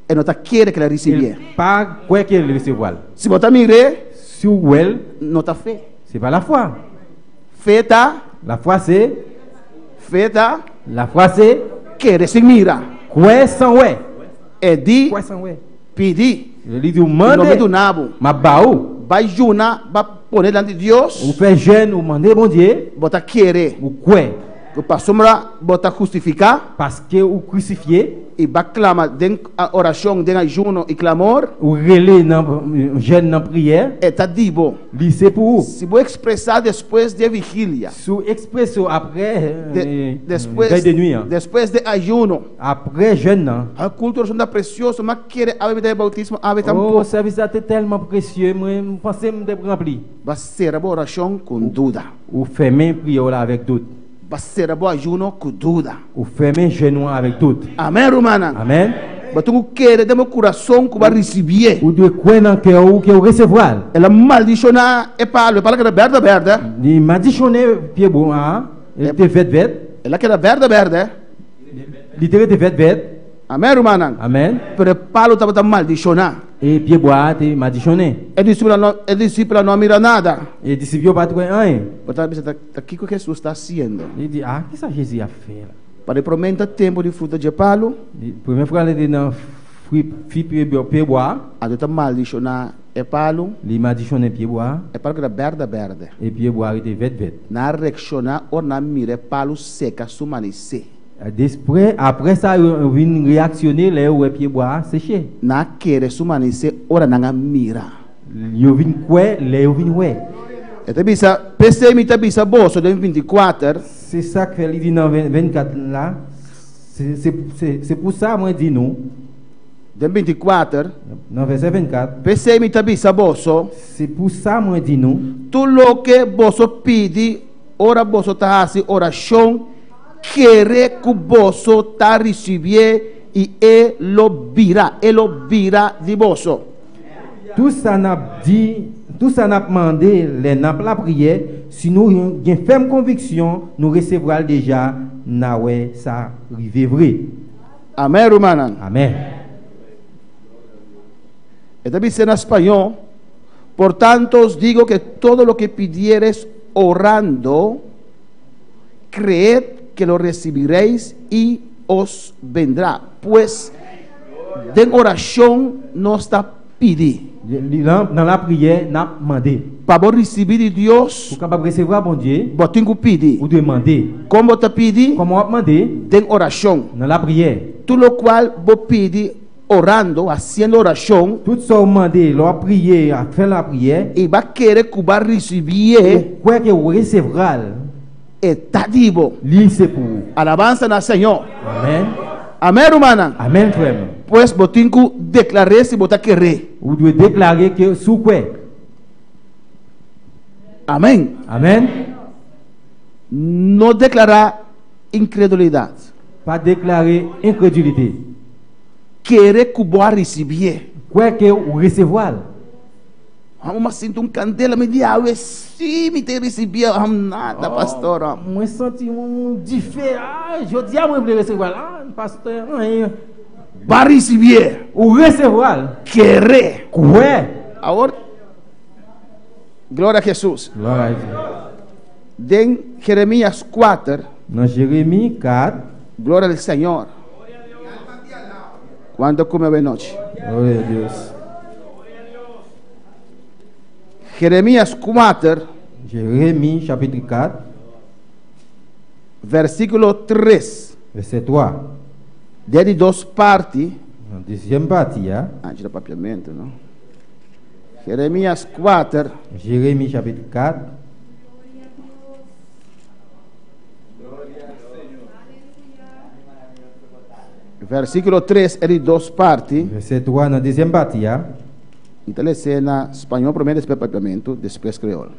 E: E no ta kere ku el a risibié.
F: El pa kwè ke el resevwa l.
E: Si bo ta mir'é.
F: Si ou wè l.
E: No ta fe.
F: Se pa lafwa.
E: Fe ta.
F: Lafwa se.
E: Fe ta.
F: Lafwa se.
E: Kere sin mira.
F: Kwè san wè.
E: E di.
F: Kwè san wè.
E: Pidi.
F: Li di ou mande.
E: I lo mi duna bo.
F: M ap ba ou.
E: Ba yuna, ba pone dilanti Dios.
F: Ou fè jèn, ou mande Bondye.
E: Bo ta kere.
F: Ou kwè.
E: Ku pasobra bo ta hustifiká.
F: Paske ou krisifye.
E: I ba klama den orashon, den ayuno i klamor.
F: Ou rele nan jèn nan priyè.
E: E ta di bo.
F: Li se pou ou.
E: Si bo ekspresá despues di e vigilia.
F: Si ou eksprese ou apre vèy de nwi an.
E: Despues di ayuno.
F: Apre jèn nan.
E: A kulto orashon ta presioso, m'a kere awe mi ta e boutismo awe tampoco.
F: Oh, sèvis la te tèlman presye, mwen panse m te ranpli.
E: Ba sera bo orashon ku duda.
F: Ou fèmen priyè w la avèk dout.
E: Ba sera bo ayuno ku duda.
F: Ou fèmen jèn ou an avèk dout.
E: Amèn, rumannan.
F: Amèn.
E: Bo tin ku kere den bo kurason ku bo a risibié.
F: Ou dwe kwè nan kè ou ke ou resevwa l.
E: El a maldishoná e palu, e palu a keda bèrdè bèrdè.
F: Li madichonnen pye bwa a, li te vèt vèt.
E: El a keda bèrdè bèrdè.
F: Li te rete vèt vèt.
E: Amèn, rumannan.
F: Amèn.
E: Pero e palu tabata maldishoná.
F: E pye bwa a te madichonnen.
E: E disipelnan no, e disipelnan no a mira nada.
F: E disip yo pa t wè anyen.
E: Bo ta bisa, Ta, ta kiko Hesus ta hasiendo?
F: Li di, Ah, kisa Jezi ap fè la?
E: Pa di promé ta tempu di fruta dje palu.
F: Di promé fwa li te nan fri, fi pye, pye bwa a.
E: Anto ta maldishoná e palu.
F: Li madichonnen pye bwa a.
E: E palu keda bèrdè bèrdè.
F: E pye bwa a rete vèt vèt.
E: Nan a reakshoná ora nan a mira e palu seka su manisé.
F: Despre, apre sa yo vin reyaksyone lè yo wè pye bwa a seche.
E: Nan a kere su manisé ora nan a mira.
F: Yo vin kwè lè yo vin wè.
E: E ta bisa, P'esei mi ta bisa boso den 24.
F: Se sa k fè li di nan 24 la, Se pou sa mwen di nou.
E: Den 24.
F: Nan vèsè 24.
E: P'esei mi ta bisa boso.
F: Se pou sa mwen di nou.
E: Tur loke boso pidi ora boso ta hasi orashon, Kere ku boso ta risibié i e lo bira, e lo bira di boso.
F: Tout sa n ap di, tout sa n ap mande lè n ap lapriyè, si nou gen fèm konviksyon nou resevwa l deja, n a wè sa rive vre.
E: Amèn, rumannan.
F: Amèn.
E: E ta bisa na spañó, Por tanto os digo que todo lo que pidiereis orando, Creed que lo recibiréis y os vendrá. Pues, den oracion nos ta pidi.
F: Nan lapriyè nap mande.
E: Pa bo ricibi di Dios.
F: Pou kapab resevwa Bondye.
E: Bo tin cu pidi.
F: Ou dwe mande.
E: Con bo ta pidi?
F: Koman wap mande?
E: Den oracion.
F: Nan lapriyè.
E: Tur locual bo pidi orando, haciendo oracion.
F: Tout sa ou mande lè wap priye, ap fè lapriyè.
E: Y ba kere cu ba ricibié.
F: Ou kwè ke ou resevra l.
E: E ta di bo.
F: Li se pou ou.
E: Alabansa na Señor.
F: Amen.
E: Amen, rumannan.
F: Amen, frè m.
E: Pues bo tin cu declar'é si bo ta ker'é.
F: Ou dwe deklare ke si ou kwè.
E: Amen.
F: Amen.
E: No declara incredulidad.
F: Pa deklare enkredilite.
E: Kere ku bo a risibié.
F: Kwè ke ou resevwa l.
E: Amo m'a sinti un kandela, mi di awe si mi te risibié am nada pastor.
F: Mwen santi un dife, ah jodi a mwen vle resevwa l, ah pastè anyen.
E: Ba risibié.
F: Ou resevwa l.
E: Kere.
F: Kwè.
E: Awor, gloria a Jesus.
F: Gloria a Dios.
E: Den Jeremias 4.
F: Nan Jeremi 4.
E: Gloria al Señor. Cuanto come awe nochi?
F: Gloria a Dios.
E: Jeremías 4.
F: Jeremi chapitre 4.
E: Versículo 3.
F: Verset 3.
E: Den di dos parti.
F: Na dezyèm pati a.
E: Ah, dje ta papiamento, no? Jeremías 4.
F: Jeremi chapitre 4.
E: Versíkulo 3 e di dos parti.
F: Versé 3 na dezyèm pati a.
E: Mi ta les'é na spañó promé, despues papiamentu, despues kreol.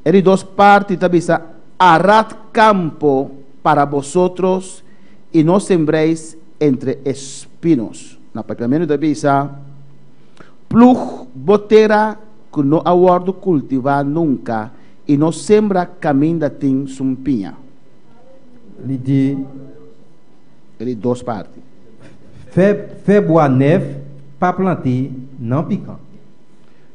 E: E di dos parti ta bisa, Arad campo para bosotros y no sembréis entre espinos. Na papiamentu ta bisa, Plug bo tera ku no a wòrdu kultivá nunka i no sembra kaminda tin sumpiña.
F: Li di.
E: E di dos parti.
F: Fè bwa nèf, pa plante nan pikan.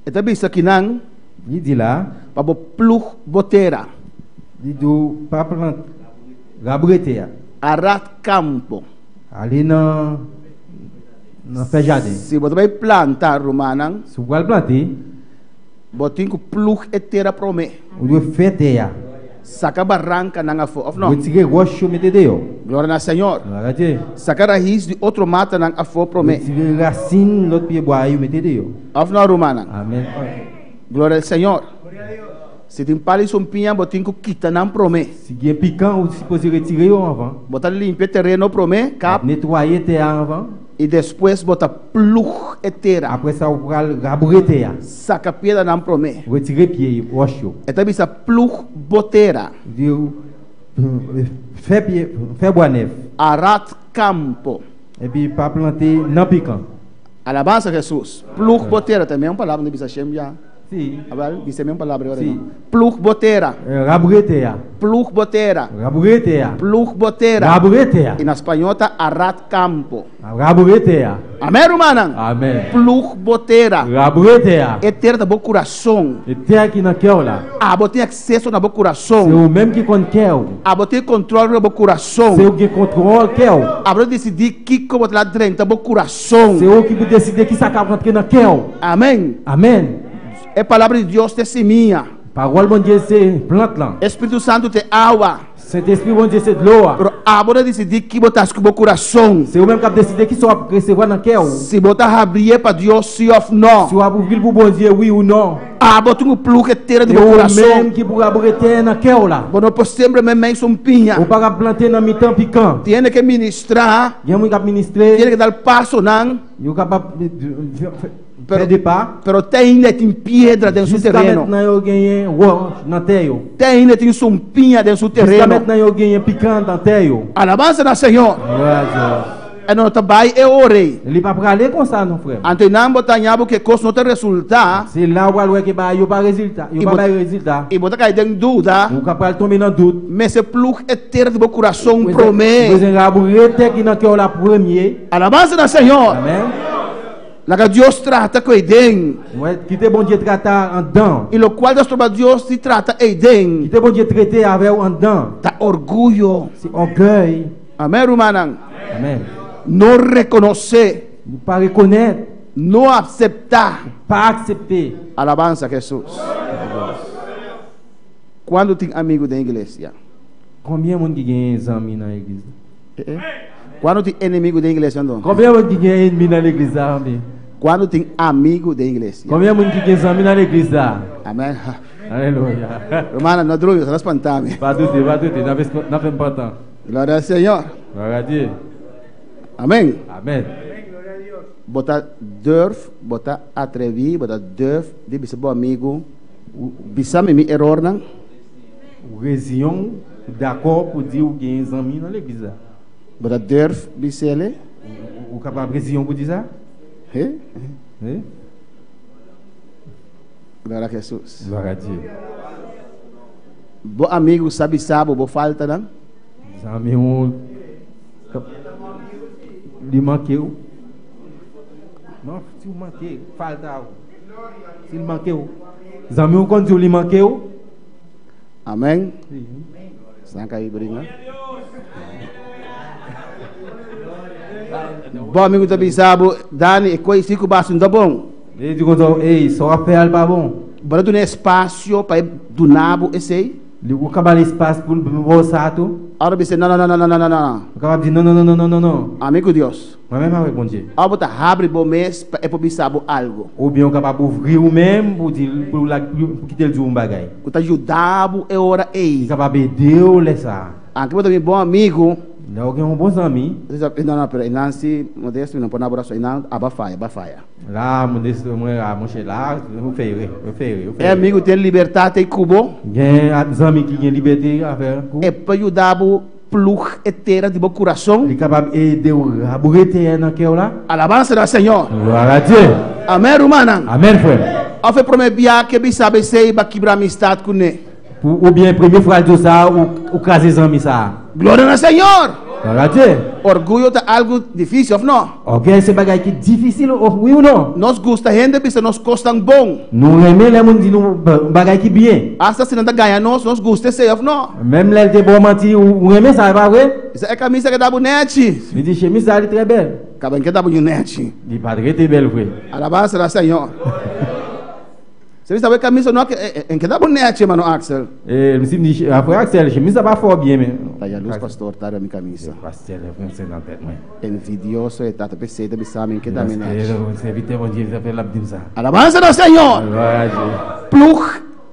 E: E ta bisa kinan.
F: Li di la.
E: Pa bo plug bo tera.
F: Li di w pa plante, raboure tè a.
E: Arat kampo.
F: Ale nan nan fè jaden.
E: Si bo ta bai planta, rumannan.
F: Si bo pral plante.
E: Bo tin ku plug e tera promé.
F: Ou dwe fè tè a.
E: Saka barankanan afó, òf no?
F: Retire ròch yo mete deyò.
E: Gloria na Señor.
F: Gloria a Dios.
E: Saka rais di otro matanan afó promé.
F: Retire rasin lòt pie bwa yo mete deyò.
E: Òf no, rumannan?
F: Amèn.
E: Gloria al Señor. Si tin pal i sumpiña, bo tin ku kita nan promé.
F: Si gen pikan, ou sipoze retire yo anvan.
E: Bo ta limpia e tereno promé, kap.
F: Netwaye tè a anvan.
E: I despues bo ta plug e tera.
F: Apre sa ou pral raboure tè a.
E: Saka piedranan promé.
F: Retire pye wòch yo.
E: E ta bisa plug bo tera.
F: Di ou fè pye, fè bwa nèf.
E: Arat kampo.
F: Epi pa plante nan pikan.
E: Alabansa Hesus. Plug bo tera ta e mesun palabra no bisa Shem ya.
F: Si.
E: Abel bisa e mesun palabra ora
F: Si.
E: no. Plug bo tera.
F: Raboure tè a.
E: Plug bo tera.
F: Raboure tè a.
E: Plug bo tera.
F: Raboure tè a.
E: I na spañó ta arat kampo.
F: Raboure tè a.
E: Amèn rumannan.
F: Amèn.
E: Plug bo tera.
F: Raboure tè a.
E: E tera ta bo kurason.
F: E tè ki nan kè w la.
E: Abo tin akseso na bo kurason.
F: Se ou menm ki konn kè w.
E: Abo tin kontròl riba bo kurason.
F: Se ou ki gen kontwòl kè w.
E: Abo ta disidí kiko bo ta la drenta bo kurason.
F: Se ou ki pou deside kisa k ap rantre nan kè w.
E: Amèn.
F: Amèn.
E: E palabra di Dios t'e simia.
F: Pawòl Bondye se plant lan.
E: E Spiritu Santu t'e awa.
F: Sentespri Bondye se dlo a.
E: Pero abo ta disidí ki bo ta hasi ku bo kurason.
F: Se ou menm k'ap deside kisa w'ap resevwa nan kè ou.
E: Si bo ta habrié pa Dios sí òf nò.
F: Si w'ap ouvri l pou Bondye wi ou nò.
E: Abo tin ku plug e tera di
F: E
E: bo
F: ou
E: kurason.
F: menm ki pou raboure tè nan kè ou la.
E: Bo no por sembra meimei sumpiña.
F: Ou pa kab plante nan mitan pikan.
E: Tiene ke ministrá.
F: Gen moun k'ap ministre.
E: Tiene ke dal pasonan.
F: Yo kapab fè de pa.
E: Pero te ainda e tin piedra den su
F: Jiska
E: tereno.
F: mentnan yo genyen wòch nan tè yo.
E: Te ainda e tin sumpiña den su
F: Jiska
E: tereno.
F: mentnan yo genyen pikan nan tè yo.
E: Alabansa na Señor.
F: Gloria a Dios.
E: E no ta bai e ora ei.
F: Li pa prale konsa non frèm.
E: Anto einan bo ta haña bo ku e kos no ta resultá.
F: Se la ou pral wè ke bagay yo pa rezilta, yo
E: I
F: pa
E: bo
F: bay rezilta.
E: I bo ta kai den duda.
F: Ou ka pral tonbe nan dout.
E: Mester plug e tera di bo kurason
F: Ou
E: promé.
F: bezwen raboure tè ki nan kè w la premye.
E: Alabansa na Señor.
F: Amen.
E: Laga Dios trata ku eiden.
F: Mwen kite Bondye trata andan.
E: I lokual ta stroba Dios di trata eiden.
F: Kite Bondye trete avè w andan.
E: Ta orguyo.
F: Se ògèy.
E: Amen rumannan.
F: Amen.
E: No rekonosé.
F: Nou pa rekonèt.
E: No akseptá.
F: Pa aksepte.
E: Alabansa Hesus. Kuantu tin amigu den iglesia?
F: Konbyen moun ki gen zanmi nan legliz la?
E: Kuantu tin enemigu den iglesia anto?
F: Konbyen moun ki gen enmi nan legliz la anbe?
E: Kuantu tin amigu den iglesia?
F: Konbyen moun ki gen zanmi nan legliz la?
E: Amen.
F: Alelouya.
E: Hermana, no drumi, sa ta spanta mi.
A: Pa doute, pa doute, nan fè m pantan.
E: Gloria al Señor.
A: Gloria a Dieu.
E: Amen.
A: Amen.
E: Bo ta durf, bo ta atrevi, bo ta durf di bisa bo amigu, bisa mi mi erornan.
F: Reziyon ou dakò pou di ou gen zanmi nan legliz la.
E: Bo ta durf bisele?
F: Ou kapab reziyon pou di sa?
E: He?
F: He?
E: Gloria a Jesus.
A: Gloria a Dieu.
E: Bo amigu sa bisa bo bo faltanan?
F: Zanmi ou li manke ou? Non, si ou manke, falta ou. Si li manke ou. Zanmi ou konn di ou li manke ou?
E: Amen. San ka bringa. Bo amigo ta bisa bo, Dani, e koi si ku basi no bon.
F: E di konsa, ey, sa wap fè a li pa bon.
E: Bo ta duna espasio pa e duna bo esei?
F: Li ou ka ba l espas pou l ba w sa tou?
E: Ora bisa, no, no, no, no, no, no, no, no.
F: Ou kapab di, no, no, no, no, no, no, no.
E: Ami ku Dios.
F: Mwen menm avèk Bondye.
E: Ora bo ta habri bo mes pa e por bisa bo algo.
F: Oubyen ou kapab ouvri ou menm pou di l, pou pou kite l di w yon bagay.
E: Ku ta yuda bo e ora ei.
F: Li kapab ede w lè sa a.
E: Anke bo ta mi bon amigu.
F: Lè ou gen yon bon zanmi.
E: No, no, pero einan si Modesto mi no por na bo rason. Einan aba faya, aba faya.
F: La, Modesto, mwen a monchè la, ou fè erè, ou fè erè, ou fè
E: E
F: erè.
E: amigu tin libertat ei ku bo.
F: Gen zanmi ki gen libète avè ou.
E: E por yuda bo Plug e tera di bo kurason.
F: Li kapab ede w raboure tè nan kè w la.
E: Alabansa na Señor.
A: Gloire a Dieu.
E: Amen rumannan.
A: Amen frè m.
E: Of e prome bia ke bisa besey ba kibra amistad ku ne.
F: Pou oubyen premye fwa l di w sa ou kraze zanmi sa.
E: Gloria na Señor.
F: Gloria a Dieu.
E: Orguyo ta algu difísil, òf no?
F: Ògèy se bagay ki difisil, òf wi ou non?
E: Nos gusta hende bisa nos kosnan bon.
F: Nou renmen lè moun di nou bagay ki byen.
E: Asta si nan ta gaña nos, nos gusta esei, òf no?
F: Menm lè l te ba w manti, ou renmen sa, e pa vre?
E: Bisa e kamisa ke ta bo nèchi.
F: Li di chemiz sa li trè bèl.
E: Kaba n ke ta bo yon nèchi.
F: Li pa t rete bèl vre.
E: Alabansa na Señor. Se bisa bo e camisa no en keda bo nechi hermano Axel.
F: Eh mi si mi frè Axel chemise la pa fò byen men.
E: Ta yaluz pastor ta riba mi camisa.
F: Pastor e fransè nan tèt mwen.
E: Envidioso e ta ta pesey ta bisa mi en keda mi nechi.
F: Servitè Bondye sa fè lap dim sa.
E: Alabansa na Señor.
F: Gloria a Dieu.
E: Plug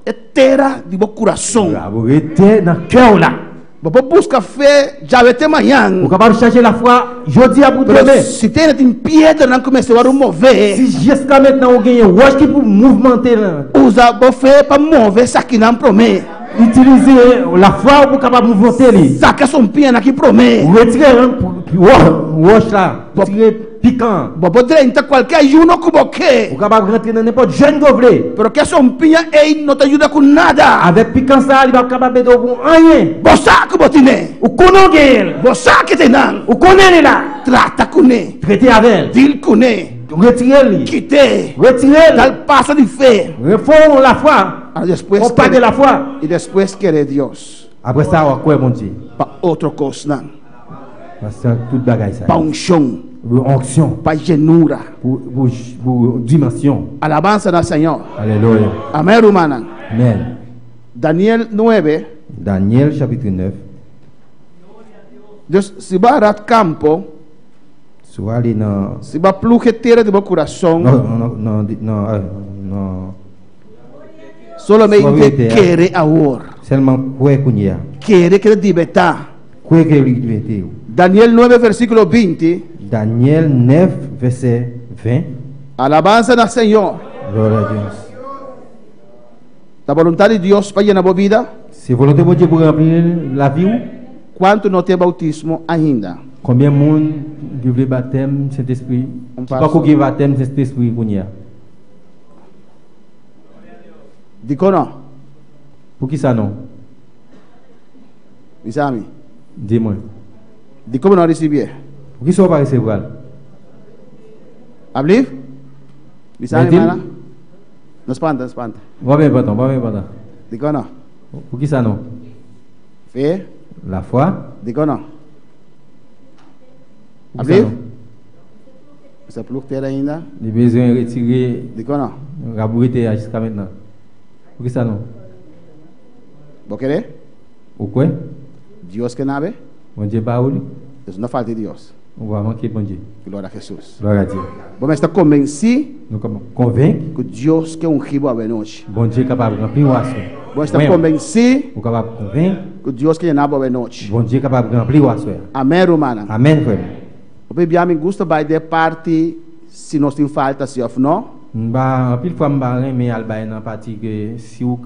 E: e tera di bo curason.
F: Bo rete nan kè w la.
E: Bo por buska fe djawe te mañan.
F: Bo kapab chache lafwa jodi a pou
E: Pero
F: demen.
E: si tene tin piedranan ku mester wòrdu move.
F: Si jiskamentnan ou genyen wòch ki pou mouvmante lan.
E: Usa bo fe pa move esakinan promé.
F: Itilize lafwa ou pou kapab mouvmante li.
E: Saka sumpiñanan aki promé.
F: Retire wòch la. Retire pikan an.
E: Bo por drenta kualke ayuno ku bo ke.
F: Ou kapab rantre nan nenpòt jèn ke w vle.
E: Pero ke sumpiña ei no ta yuda ku nada.
F: Avèk pikan sa a, li pap kapab ede w pou anyen.
E: Bo sa ku bo tine.
F: Ou konnen w genyen l.
E: Bo sa ki te nan.
F: Ou konnen li la.
E: Trata kuné.
F: Trete avè l.
E: Dil kuné.
F: Retire li.
E: Kite.
F: Retire l.
E: Dal paso di fe.
F: Fè w lafwa.
E: Anto despues.
F: Fè w pa de lafwa.
E: I despues kere Dios.
F: Apre sa, w ap kwè Bondye.
E: Pa otro kosnan.
F: Pastè tout bagay sa yo.
E: Pa unshon.
F: Pou onksyon.
E: Pa jenura.
F: Pou dimansyon.
E: Alabansa na Señor.
F: Alelouya.
E: Amen rumannan.
F: Amen.
E: Daniel 9.
F: Daniel chapitre 9.
E: Dus si bo a rat kampo.
F: Si bo ale nan.
E: Si bo a plug e tera di bo kurason.
F: No, no, no, no, no.
E: Solamente kere awor.
F: Selman kwe kounye a.
E: Kere ke ta dibetá.
F: Kwe ke li mete ou.
E: Daniel 9 versíkulo 20.
F: Daniel 9 vèsè 20.
E: Alabansa na Señor.
F: Gloria a Dios.
E: Ta boluntat di Dios pa yena bo bida?
F: Se volonte Bondye pou ranpli lavi ou?
E: Kuantu no tin boutismo ainda?
F: Konbyen moun ki vle batèm Sentespri, ki pako gen batèm Sentespri kounye a?
E: Dikon no?
F: Poukisa non?
E: Bisa mi.
F: Di mwen.
E: Di komo no a risibié?
F: Poukisa ou pa resevwa l?
E: Ablief? Bisa mi
F: Mèdil?
E: mana. No spanta, no spanta.
F: Pa ben enpòtan, pa ben enpòtan.
E: Di komo no?
F: Poukisa non?
E: Fe?
F: Lafwa?
E: Di komo no?
F: Poukisa
E: Ablief?
F: non?
E: Bisa plug tera ainda?
F: Li bezwen retire
E: Di komo no?
F: raboure tè a jiska mentnan. Poukisa non?
E: Bo kere?
F: Ou kwè?
E: Dios ke nabe?
F: Bondye ba ou li?
E: Nos no falta di Dios.
F: Ou pa manke Bondye.
E: Gloria a Jesus.
F: Gloria a Dieu.
E: Bo mester konvensí.
F: Nou kapab konvenk.
E: Ku Dios ke ungí bo awenochi.
F: Bondye kapab ranpli ou aswè.
E: Bo mester konvensí.
F: Ou kapab konvenk.
E: Ku Dios ke yena bo awenochi.
F: Bondye kapab ranpli ou aswè.
E: Amèn rumannan.
F: Amèn frè m.
E: Hopi bia mi gusta bai den parti si nos tin falta si òf no.
F: M pa anpil fwa m pa renmen al bay nan pati ke si ou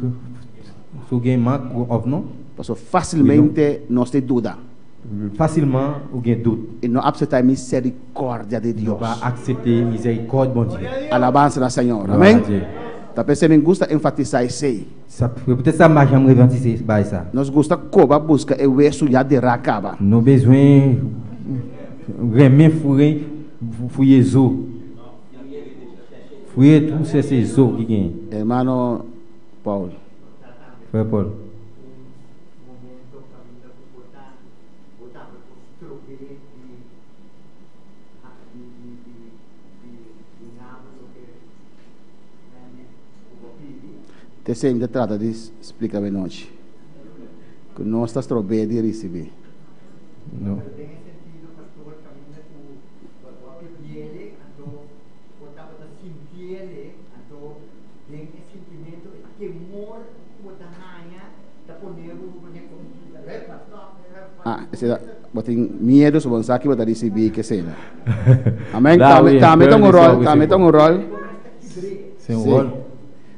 F: Si w gen mank òf non.
E: Pasobra fásilmente nos tin duda.
F: Fasilman ou gen dout.
E: I no apseptá e miserikòrdia di
F: Nou
E: Dios.
F: pa aksepte mizerikòd Bondye.
E: Alabansa na Señor.
F: Glwa a
E: Amén.
F: Dye.
E: Ta p'esei mi gusta enfatisá esei.
F: Sa, poutèt sa m pa janm revantisé bagay sa.
E: Nos gusta koba buska e wesu ya derá kaba.
F: Nou bezwen renmen foure, fouye zo. Fouye twou chèche zo ki genyen.
E: Hermano Paul.
F: Frè Paul.
E: T'esei mi ta trata di splika benochi, ku nos ta strob'é di risibí.
F: No.
E: Ah, esei ta, bo tin miedu so bo no sa ki bo ta risibí ke sena. Amén. Tambe, tambe ta un ròl, tambe ta un ròl.
F: Sí, un ròl.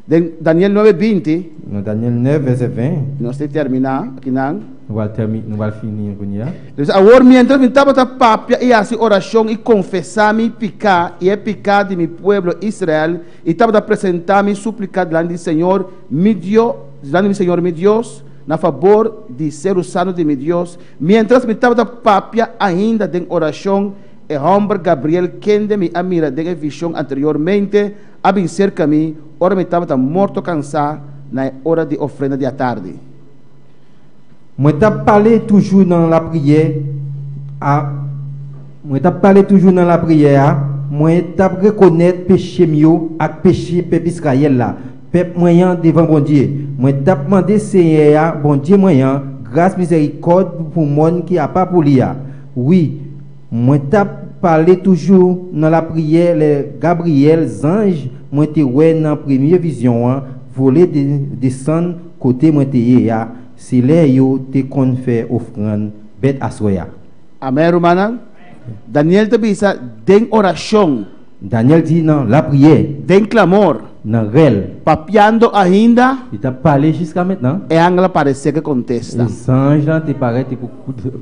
E: Den Daniel 9, 20.
F: Na Daniel 9, vèsè 20.
E: Nos ta terminá akinan.
F: Nou bal termi, nou bal fini kounye a.
E: Entonces, awor mientras mi tabata papia i hasi orashon i konfesá mi piká i e piká di mi pueblo Israel, I tabata presentá mi súplika dilanti di Señor, mi Dios, dilanti di mi Señor, mi Dios. na fabor di seru santu di mi Dios. Miéntras mi tabata papia ainda den orashon, e hòmber Gabriel, kende mi a mira den e vishon anteriormente, a bin serka mi ora mi tabata morto kansá na e ora di ofrenda di atardi.
F: Mwen t ap pale toujou nan lapriyè a, mwen t ap pale toujou nan lapriyè a, mwen t ap rekonèt peche m yo ak peche pèp Izrayèl la, pèp mwen an devan Bondye. Mwen t ap mande Senyè a, Bondye mwen an, gras mizèrikòd pou mòn ki apa pou li a. Wi, mwen t ap pale toujou nan lapriyè lè Gabriyèl, zanj mwen te wè nan premye vizyon an, vole desann kote mwen te ye a, se lè yo te konn fè ofrann bèt aswè a.
E: Amèn, rumannan. Daniel ta bisa den orashon.
F: Daniel di nan lapriyè.
E: Den klamor.
F: Nan rèl.
E: Papiando ainda.
F: Li t ap pale jiska mentnan.
E: E angel a paresé ku kontesta.
F: E zanj lan te parèt e pou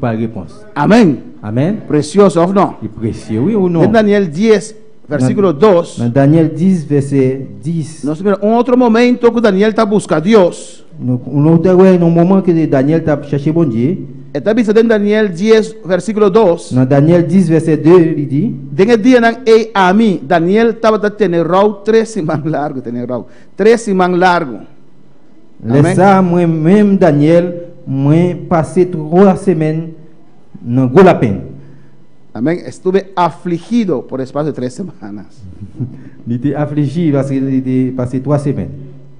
F: bay repons.
E: Amèn.
F: Amèn.
E: Presioso, òf no?
F: Li presye wi ou non?
E: Den Daniel 10, versíkulo 2.
F: Nan Daniel 10, vèsè 10.
E: Nos ta mira un otro momento ku Daniel ta buska Dios.
F: Nou ta wè yon moman ke Daniel t ap chèche Bondye.
E: E ta bisa den Daniel 10, versíkulo 2.
F: Nan Daniel 10, vèsè 2, li di.
E: Den e dianan ei ami, Daniel, tabata tene rou tres siman largu, tene rou tres siman largu.
F: Lè sa a, mwen menm Daniel, mwen pase twa semèn nan gwo lapenn.
E: Amén. Estuve afligido por espacio de tres semanas.
F: Li te afliji paske li te pase twa semèn.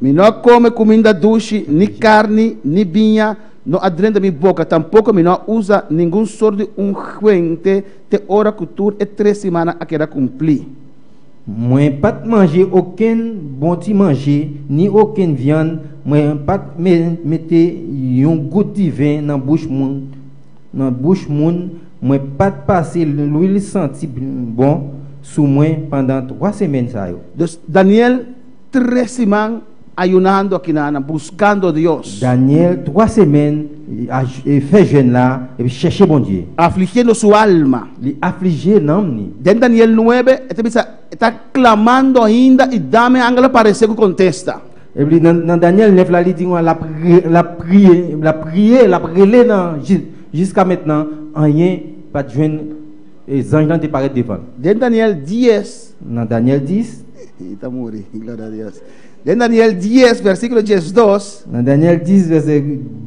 E: Mi no a kome kuminda dushi, ni karni, ni biña no a drenta mi boka, tampoko mi no a usa ningun sort di ungwente te ora ku tur e tres simannan a keda kumplí.
F: Mwen pa t manje okenn bon ti manje, ni okenn vyann, mwen pa t mete yon gout diven nan bouch moun, nan bouch moun, mwen pa t pase lwil santi bon sou mwen pandan twa semèn sa yo.
E: Dus, Daniel tres siman ayunando akinan, buskando Dios.
F: Daniel twa semèn fè jèn la epi chèche Bondye.
E: Afligiendo su alma.
F: Li aflije nanm ni.
E: Den Daniel nuebe, e ta bisa, e ta klamando ainda i dame angel a parese ku kontesta.
F: Epi nan Daniel 9 la li di kon lap lap priye lap priye lap rele nan jiska mentnan anyen pat jwenn e zanj lan te parèt devan l.
E: Den Daniel 10.
F: Nan Daniel 10.
E: I ta muri, gloria a Dios. Den Daniel 10, versíkulo 12.
F: Nan Daniel 10, vèsè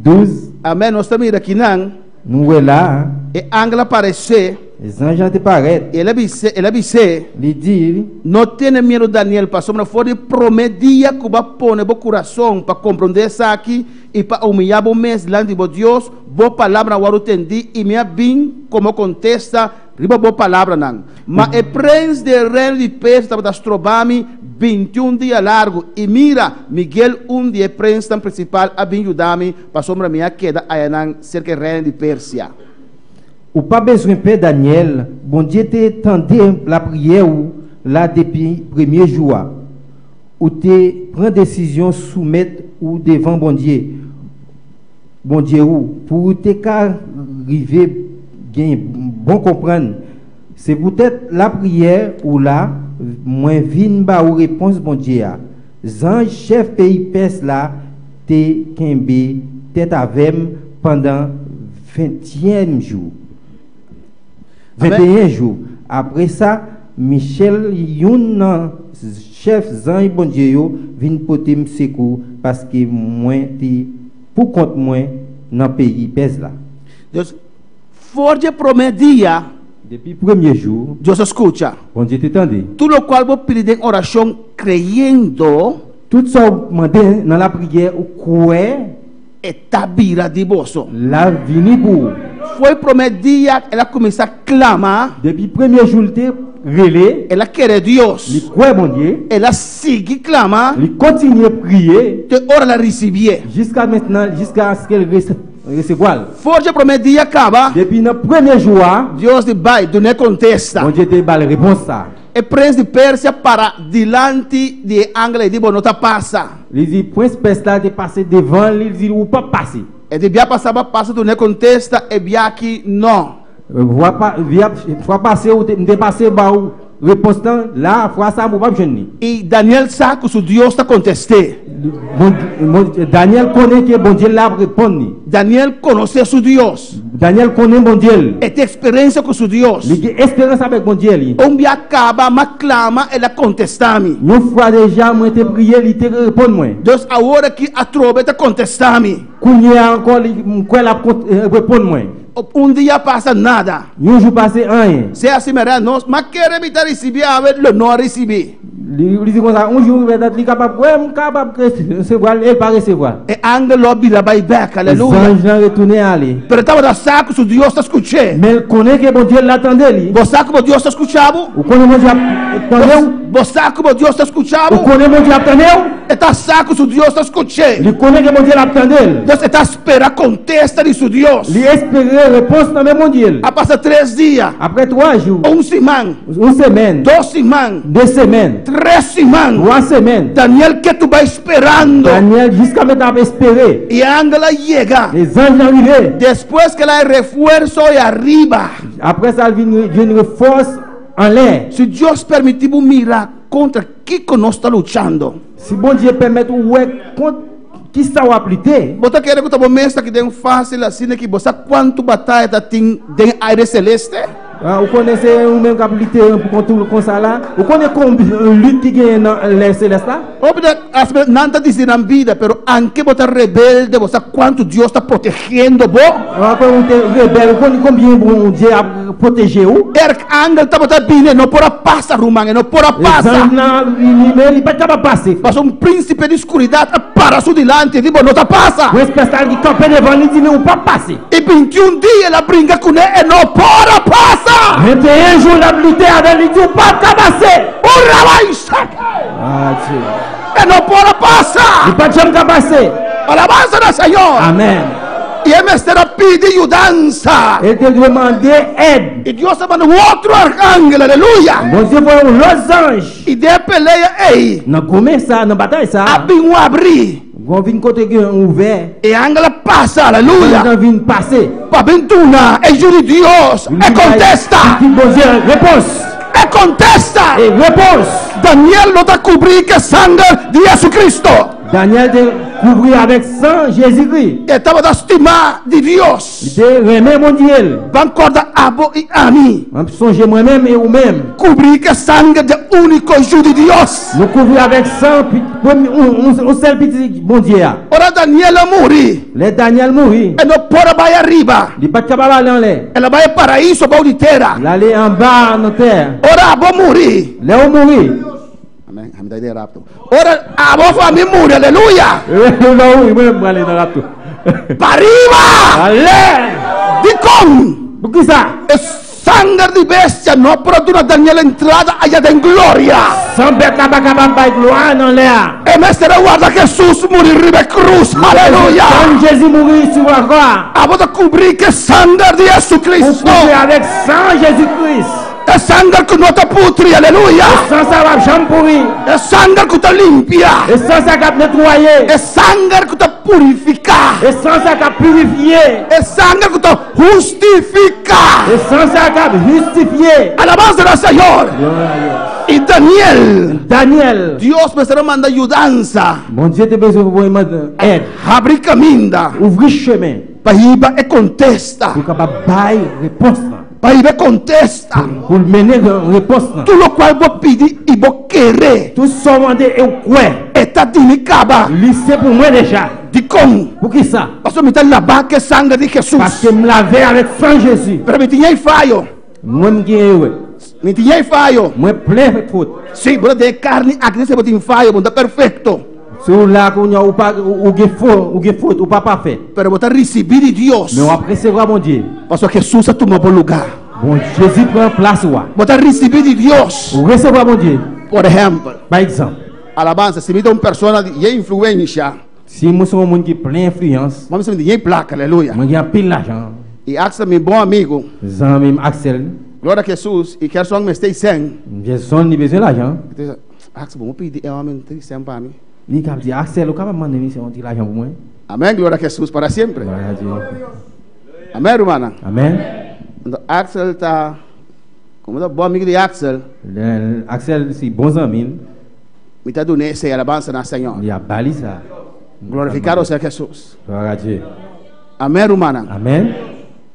F: 12.
E: Amèn, nos ta mira kinan.
F: Nou wè la a.
E: E angel a paresé.
F: E zanj lan te parèt.
E: El a bis'é, el a bis'é.
F: Li di li.
E: No tene miedu, Daniel, pasobra for di promé dia ku bo a pone bo kurason pa komprondé esaki i pa humiyá bo mes dilanti di bo Dios, bo palabranan a wòrdu tendí i mi a bin komo kontesta riba bo palabranan. Ma e prens di e reino di Persia tabata stroba mi bintiun dia largu, i mira, Miguel, un di e prensnan prinsipal, a bin yuda mi, pasobra mi a keda ayanan serka e reino di Persia.
F: Ou pa bezwen pè Daniel, Bondye te tande lapriyè ou la depi premye jou a. Ou te pran desizyon soumèt ou devan Bondye, Bondye ou, pou ou te ka rive gen bon konprann. Se poutèt lapriyè ou la mwen vin ba ou repons Bondye a. Zanj chèf peyi Pès la te kenbe tèt avè m pandan ventyèm jou, venteyen jou. Apre sa, Michèl, youn nan chèf zanj Bondye yo, vin pote m sekou, paske mwen te poukont mwen nan peyi Pès la.
E: Dios, for dje promé dia.
F: Depi premye jou.
E: Dios a skucha.
F: Bondye te tande.
E: Tur lokual bo pidi den orashon kreyendo.
F: Tout sa ou mande nan lapriyè ou kwè.
E: E ta bira di boso.
F: La vini pou ou.
E: Foi promé dia el a kuminsá klama.
F: Depi premye jou l te rele.
E: El a kere Dios.
F: Li kwè Bondye.
E: El a sigui klama.
F: Li kontinye priye.
E: Te ora el a risibié.
F: Jiska mentnan, jiskaske l resevwa l.
E: For dje promé dia kaba.
F: Depi nan premye jou a.
E: Dios di bai, dun'é kontesta.
F: Bondye te ba l repons sa.
E: E prens di Persia para dilanti di e angel i di, Bo no ta pasa.
F: Li di, Prens Pès la te pase devan li, li di, Ou pap pase.
E: E di, Bia pasa bo a pasa dun'é kontesta, e bia aki no.
F: Fwa pase ou te, m te pase ba ou repons lan, la a, fwa sa a, ou pap jwenn li.
E: I Daniel sa ku su Dios ta kontest'é.
F: Bon, Daniel konnen ke Bondye l ap reponn li.
E: Daniel conoce a su Dios.
F: Daniel konnen Bondye l.
E: E tin experiencia cu su Dios.
F: Li gen esperans avèk Bondye li.
E: Un bia caba m'a clama el a contesta mi.
F: Yon fwa deja mwen te priye li te reponn mwen.
E: Dus awor aki atrobe ta contesta mi.
F: Kounye a ankò li m kwè l ap reponn mwen.
E: Un dia pasa nada.
F: Yon jou pase anyen.
E: Sea asina mira nos m'a kere mi ta ricibi awe lo no a ricibi.
F: Li di konsa, un jou pètèt li kapab kwè, m kapab resevwa l, e l pa resevwa l.
E: E angel lo a bira bai bèk, aleluya.
F: Zanj lan retounen ale.
E: Pero e tabata sa ku su Dios ta skuch'é.
F: Men l konnen ke Bondye l la tande li.
E: Bo sa ku bo Dios ta skucha bo?
F: Ou konnen Bondye ap tande w?
E: Bo sa ku bo Dios ta skucha bo?
F: Ou konnen Bondye ap tande w?
E: E ta sa ku su Dios ta skuch'é.
F: Li konnen ke Bondye l ap tande l.
E: Entonces e ta spera kontesta di su Dios.
F: Li espere repons nan men Bondye l.
E: A pasa tres dia.
F: Apre twa jou.
E: Un siman.
F: Un semèn.
E: Dos siman.
F: De semèn.
E: Tres siman.
F: Twa semèn.
E: Daniel ketu bai sperando.
F: Daniel jiska mètnan ap espere.
E: I e angel a yega.
F: E zanj lan rive.
E: Despues ku el a refuerso ei ariba.
F: Apre sa el vin jwenn refòs anlè.
E: Si Dios permití bo mira kontra kiko nos ta luchando.
F: Si Bondye pèmèt ou wè kont kisa w ap lite.
E: Bo ta kere ku ta bo mes ta ki den fásil asina ki bo sa kuantu bataya ta tin den aire seleste?
F: Ou konnen se ou menm kap lite pou kont ou konsa la? Ou konnen konbyen lit ki genyen nan lè selès la?
E: Hopi ta hasi nan ta disi nan bida, pero anke bo ta rebelde, bo sa kuantu Dios ta protegiendo bo?
F: Anke ou te rebel, ou konnen konbyen Bondye ap pwoteje ou?
E: E arkangel tabata bini, e no por a pasa, ruman, e no por a pasa.
F: E zanj lan ap vini, men li pa t kapab pase.
E: Pasobra un prinsipe di skuridat a para su dilanti, e di, Bo no ta pasa.
F: Prensipes la ki kanpe devan li, di li, Ou pap pase.
E: I bintiun dia el a bringa kuné, e no por a pasa.
F: Venteyen jou l ap lite avè l, li di, Ou pap ka pase.
E: Ora bai saka! E no por a pasa.
F: Li pat janm ka pase.
E: Alabansa na Señor.
F: Amèn.
E: I e mester a pidi yudansa.
F: El te dwe mande èd.
E: I Dios a manda un otro arkangel, aleluya.
F: Bondye voye un lòt zanj.
E: I den e pelea ei.
F: Nan goumen sa, nan batay sa.
E: A bin un abri.
F: Gon vin kote gen yon ouvè.
E: E angel a pasa, aleluya.
F: Zanj lan vin pase.
E: Pa bin duna e yu di Dios e kontesta.
F: Pitit Bondye repons.
E: E kontesta.
F: E repons.
E: Daniel no ta kubrí ku e sanger di Jesucristo.
F: Daniel te kouvri avèk san Jezikri.
E: E tabata stimá di Dios.
F: Li te renmen Bondye l.
E: Ban kòrda abo i ami.
F: Ban sonje mwen menm e ou menm.
E: Kubrí ku e sanger di e úniko Yu di Dios.
F: Nou kouvri avèk san yon sèl Pitit Bondye a.
E: Ora Daniel a muri.
F: Lè Daniel mouri.
E: E no por a bai ariba.
F: Li pa t kapab ale anlè.
E: El a bai e paraiso bou di tera.
F: L ale anba nan tè.
E: Ora abo muri.
F: Lè ou mouri.
E: Amèn. Ami ta den rapto. Ora abo of ami muri, aleluya.
F: Lè ou mouri, mwen menm m prale nan rapto.
E: Pariba!
F: Anlè!
E: Dikon?
F: Poukisa?
E: E sanger di bestia no por a duna Daniel entrada aya den gloria.
F: San bèt la pa kapab bay glwa nan lè a.
E: E mester a warda Hesus muri riba e krus. Aleluya!
F: Tann Jezi muri sou lakwa.
E: Abo ta kubrí ku e sanger di Jesucristo.
F: Ou kouvri avèk san Jezi Kris.
E: E sanger ku no ta putri, aleluya.
F: E san sa pap janm pouri.
E: E sanger ku ta limpia.
F: E san sa kap netwaye.
E: E sanger ku ta purifiká.
F: E san sa kap purifye.
E: E sanger ku ta hustifiká.
F: E san sa kap hustifye.
E: Alabansa na Señor.
F: Gloria a Dios.
E: I Daniel.
F: Daniel.
E: Dios mester a manda yudansa.
F: Bondye te bezwen voye manda èd.
E: Habri kaminda.
F: Ouvri chemen.
E: Pa hiba e kontesta.
F: Pou kapab bay repons lan.
E: Pa hiba e kontesta.
F: Pou l mennen repons lan.
E: Tur lokual bo pidi i bo kere.
F: Tout sa w mande e w kwè.
E: E ta di mi kaba.
F: Li se pou mwen deja.
E: Dikon?
F: Poukisa?
E: Pasobra mi ta labá ku e sanger di Hesus.
F: Paske m lave avèk san Jezi.
E: Pero mi tin ei fayo.
F: Mwen m gen erè.
E: Mi tin ei fayo.
F: Mwen plen fot.
E: Si, bo ta den e karni aki, si bo tin fayo, bo no ta perfekto.
F: Si ou la kounye a ou pa ou gen fo, ou gen fot, ou pa pafè.
E: Pero bo ta risibí di Dios.
F: Men w ap resevwa Bondye.
E: Pasobra Hesus a tuma bo lugá.
F: Bon Jezi pran plas ou a.
E: Bo ta risibí di Dios.
F: Ou resevwa Bondye.
E: Por ehèmpel.
F: Pa egzanp.
E: Alabansa, si mi ta un persona di yen influensha.
F: Si mwen se yon moun ki plen enfliyans.
E: Mwen se di yen plaka, aleluya.
F: Mwen gen anpil lajan.
E: I Axel mi bon amigu.
F: Zanmi m Axel.
E: Gloria a Jesus, i Gerson mester sèn.
F: Gerson li bezwen lajan.
E: Axel bo pidi e homen ti sèn pa mi.
F: Li kab di Axel ou kapab mande misye yon ti lajan pou mwen?
E: Amen, gloria a Jesus para siempre.
F: Gloria a Dieu.
E: Amen, rumana.
F: Amen.
E: Anto Axel ta, como ta bon amigo di Axel.
F: Axel si bon zanmi l.
E: Mi ta dun'é esei, alabansa na Señor.
A: Li a bali sa.
E: Glorificado sea Jesús.
A: Gloria a Dieu.
E: Amén, rumannan.
A: Amén.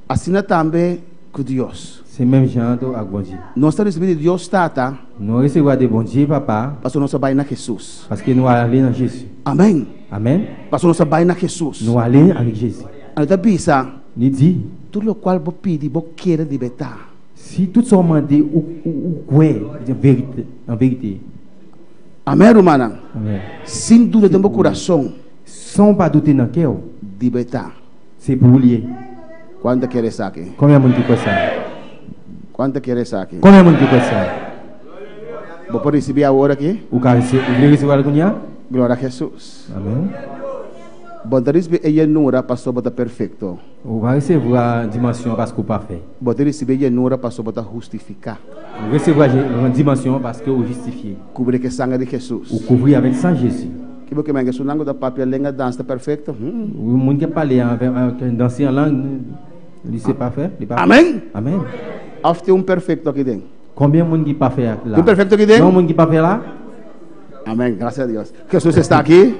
E: Asina tambe ku Dios.
A: Se menm jan tou ak Bondye.
E: Nos ta risibí di Dios Tata.
A: Nou resevwa de Bondye Papa.
E: Pasobra nos a bai na Jesús.
A: Paske nou ale nan Jezi.
E: Amén.
A: Amén.
E: Pasobra nos a bai na Jesús.
A: Nou ale avèk Jezi.
E: Anto ta bisa.
A: Li di.
E: Tur lokual bo pidi, bo kere di betá.
A: Si tout sa w mande ou ou kwè an verite.
E: Amén, rumannan.
A: Amén.
E: Sin duda den bo kurason.
A: San w pa doute nan kè w.
E: Di betá.
A: Se pou ou li ye.
E: Kuantu ta kere esaki?
A: Konbyen moun ki kwè sa?
E: Kuantu ta kere esaki?
A: Konbyen moun ki kwè sa?
E: Bo por risibí awor aki?
A: Ou ka rese, ou vle resevwa l kounye a?
E: Gloria a Hesus.
A: Amèn.
E: Bo no ta risibí e yenura pasobra bo ta perfekto.
A: Ou pa resevwa dimansyon paske ou pafè.
E: Bo ta risibí e yenura pasobra bo ta hustifiká.
A: Ou resevwa dimansyon paske ou jistifye.
E: Kubri ku e sanger di Hesus.
A: Ou kouvri avèk san Jezi.
E: Ki bo ke men esunnan ku ta papia lenga dansa ta perfekto?
A: Un moun ke pale an danse an lang li se pafè? Li pafè?
E: Amen!
A: Amen!
E: Of tin un perfekto aki den?
A: Konbyen moun ki pafè la?
E: Tin un perfekto aki den?
A: Yon moun ki pafè la?
E: Amen, grasia Dios. Jesus esta aki?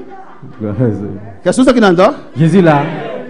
E: Jesus aki nan to?
A: Jezi la.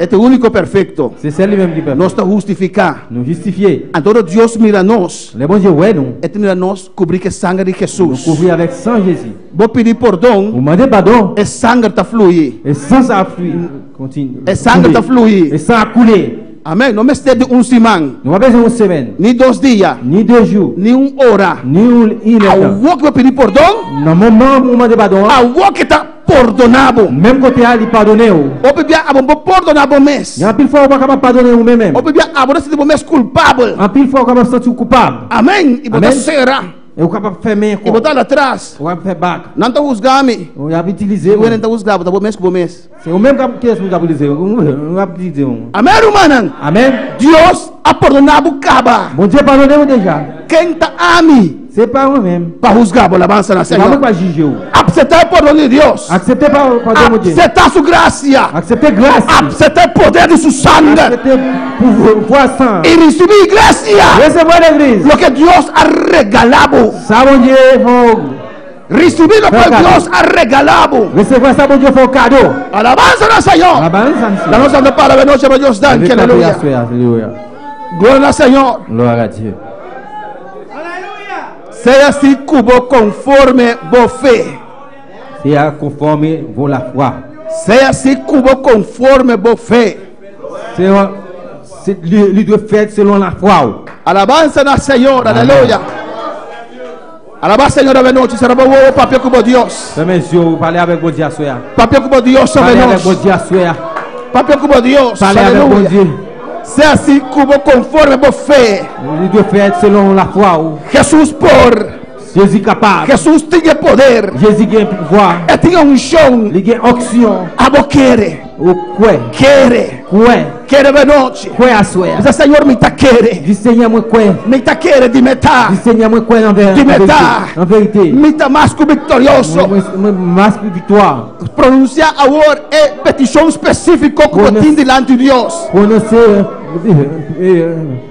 E: E ta e úniko perfekto.
A: Se sèl li menm ki pèfè.
E: Nos ta hustifiká.
A: Nou jistifye.
E: Anto ora Dios mira nos.
A: Lè Bondye wè nou.
E: E ta mira nos kubrí ku e sanger di Jesus.
A: Nou kouvri avèk san Jezi.
E: Bo pidi pordon.
A: Ou mande padon.
E: E sanger ta flui.
A: E san sa ap flui. Kontine.
E: E sanger ta flui.
A: E san ap koule.
E: Amèn. No mester di un siman.
A: Nou pa bezwen un semèn.
E: Ni dos dia.
A: Ni de jou.
E: Ni un ora.
A: Ni un inèdtan.
E: Awor ku bo pidi pordon.
A: Nan moman ou mande padon an.
E: Awor ku e ta pordona bo.
A: Menm kote a li padone ou.
E: Hopi bia abo bo pordona bo mes.
A: Gen anpil fwa ou pa kapab padone ou menm menm.
E: Hopi bia abo ta sinti bo mes kulpabel.
A: Anpil fwa ou kapab santi ou koupab.
E: Amèn. I bo ta sera.
A: E ou kapab fèmen
E: kò. I bo ta al atras.
A: Ou ap fè bak.
E: Nan ta husga mi.
A: Ou ap itilize
E: mwen. Nan ta husga bo, ta bo mes ku bo mes.
A: Se ou menm kap kiyès moun kap itilize ou. Ou ap itilize ou.
E: Amèn rumannan.
A: Amèn.
E: Dios a pordona bo kaba.
A: Bondye padone ou deja.
E: Ken ta ami.
A: Se pa mwen menm.
E: Pa husga bo, alabansa na
A: Se pa
E: Señor.
A: mwen k pa jije ou.
E: Apsepta e pordon di Dios.
A: Aksepte padon Bondye.
E: Apsepta su grasia.
A: Aksepte gras li.
E: Apsepta e poder di su sanger.
A: Aksepte pouvwa san.
E: I risibi iglesia.
A: Resevwa legliz.
E: Loke Dios a regala bo.
A: Sa Bondye fè w.
E: Risibi loke
A: kado.
E: Dios a regala bo.
A: Resevwa sa Bondye fè w kado.
E: Alabansa na Señor.
A: Alabansa na Señor.
E: La nos anda para noche pa Dios danki. Aleluya.
A: Aleluya.
E: Gloria na Señor.
A: Gloria a Dios.
E: Sea así ku bo konforme bo fe.
A: Sea konforme vo la fwa.
E: Sea así ku bo konforme bo fe.
A: Sea, se, li, li dwe fèt selon la fwa ou.
E: Alabansa na Señor, aleluya. Alaba Señor awe nochi, sera bo wowo papia ku bo Dios.
A: Fèmen zye ou, pale avèk Bondye aswè a.
E: Papia ku bo Dios awe
A: Pale avèk
E: nochi.
A: Bondye aswè a.
E: Papia ku bo Dios,
A: Pale avèk
E: aleluya.
A: Bondye.
E: Sea así ku bo konforme bo fe.
A: Li dwe fèt selon la fwa ou.
E: Jesús por.
A: Jezi kapab.
E: Jesús tin e poder.
A: Jezi gen pouvwa.
E: E tin e unshon.
A: Li gen onksyon.
E: Abo kere.
A: Ou kwè.
E: Kere.
A: Kwè.
E: Kere awe nochi.
A: Kwè aswè a.
E: Bisa Señor mi ta kere.
A: Di Senyè mwen kwè.
E: Mi ta kere di meta.
A: Di Senyè mwen kwè an
E: Di meta.
A: An verite.
E: Mi ta mas ku viktorioso.
A: Mwen mas ku viktwa.
E: Pronunsiá awor e petishon spesífiko ku bo tin dilanti Dios.
A: Prononse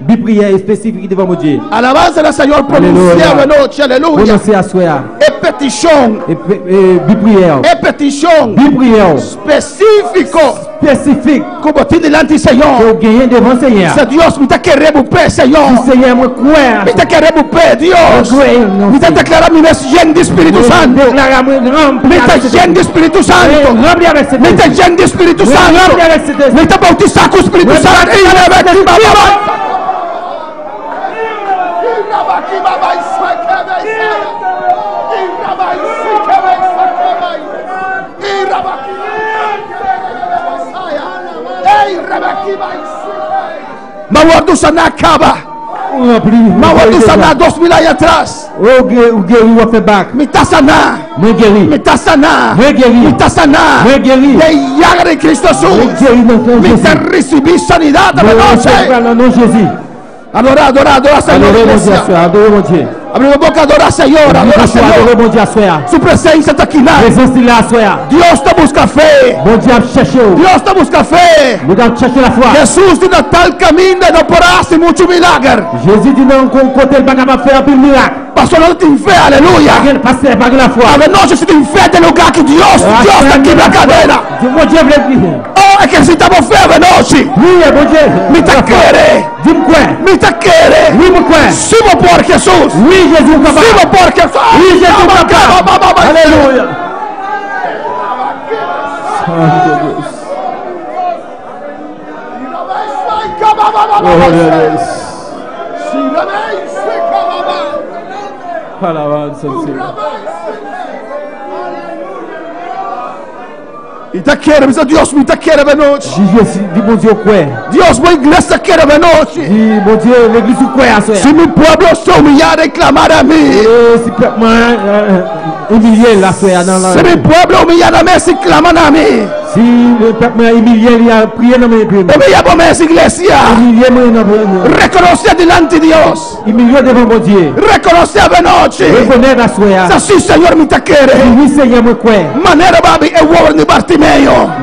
A: bi priyè espesifik devan Bondye.
E: Alabansa na Señor, pronunsiá awe nochi, aleluya.
A: Prononse aswè a.
E: E petishon.
A: Bi priyè.
E: E petishon.
A: Bi priyè.
E: Spesífiko.
A: Spesifik.
E: Ku bo tin dilanti Señor.
A: Ke ou genyen devan Senyè a.
E: Bisa Dios, mi ta kere bo p'e, Señor.
A: Di Senyè, mwen kwè.
E: Mi ta kere bo p'e, Dios.
A: Mwen kwè nan
E: Mi ta deklara mi mes yen di Spiritu Santu.
A: Mwen deklara mwen ranpli
E: Mi ta yen di Spiritu Santu.
A: Mwen ranpli avèk Sentespri.
E: Mi ta yen di Spiritu Santu.
A: Mwen ranpli avèk Sentespri.
E: Mi ta bautisa ku Spiritu Santu.
A: Mwen bautisa ku Spiritu Santu.
E: Ma wòrdu saná kaba. Ma wòrdu saná 2000 aña atras.
A: Ou geri wap fè bak.
E: Mi ta saná.
A: Mwen geri.
E: Mi ta saná.
A: Mwen geri.
E: Mi ta saná.
A: Mwen geri.
E: Den llaga di Cristo Jesus.
A: Mwen geri nan san
E: Mi ta
A: Jezi.
E: risibí sanidat
A: Mwen
E: anochi.
A: resevwa nan non Jezi.
E: Adorá, adorá, adorá Señor,
A: Adore Bondye
E: iglesia.
A: aswè a, adore Bondye.
E: Abri bo boca, adorá Señor, adorá
A: Adore
E: Señor.
A: Bondye aswè a.
E: Su presencia ta akinan.
A: Prezans li la aswè a.
E: Dios ta busca fe.
A: Bondye ap chèche ou.
E: Dios ta busca fe.
A: Bondye ap chèche lafwa.
E: Jesús di na tal caminda no por haci mucho milager.
A: Jezi di nan yon kote li pa kapab fè anpil mirak. Pastor no tin fe, aleluya.
F: Pastè pa gen lafwa.
A: Awe nochi si tin fe den lugá aki, Dios, Dios ta kibra kadena.
F: Bondye vle priye.
A: Oh, e ke si ta bo fe awe nochi.
F: Priye Bondye.
A: Mi ta kere.
F: Di m kwè.
A: Mi ta kere.
F: Wi m kwè.
A: Si bo por Hesus.
F: Wi Jezi ou kapab.
A: Si bo por Hesus.
F: Wi Jezi ou kapab. Aleluya. Santo Dios. Gloria a Dios. Alabanza al Señor.
A: Mi ta kere, bisa Dios, mi ta kere awe nochi.
F: Di Jezi, di Bondye kwè.
A: Dios, bo iglesia kere awe nochi.
F: Di Bondye, legliz ou kwè aswè a.
A: Si mi pueblo se humillara y clamara a mí.
F: E si pèp mwen imilye l aswè a nan la.
A: Si mi pueblo humillara a mí, si claman a mí.
F: Si pèp mwen imilye li a priye nan men epi.
A: Humilla bo mes, iglesia.
F: Imilye mwen nan.
A: Reconoce delante Dios.
F: Imilye devan Bondye.
A: Reconoce awe nochi.
F: Rekonèt aswè a.
A: Sa si Señor mi ta kere.
F: Di wi Senyè mwen kwè.
A: Manera b'a habri e wowo di Bartimeo.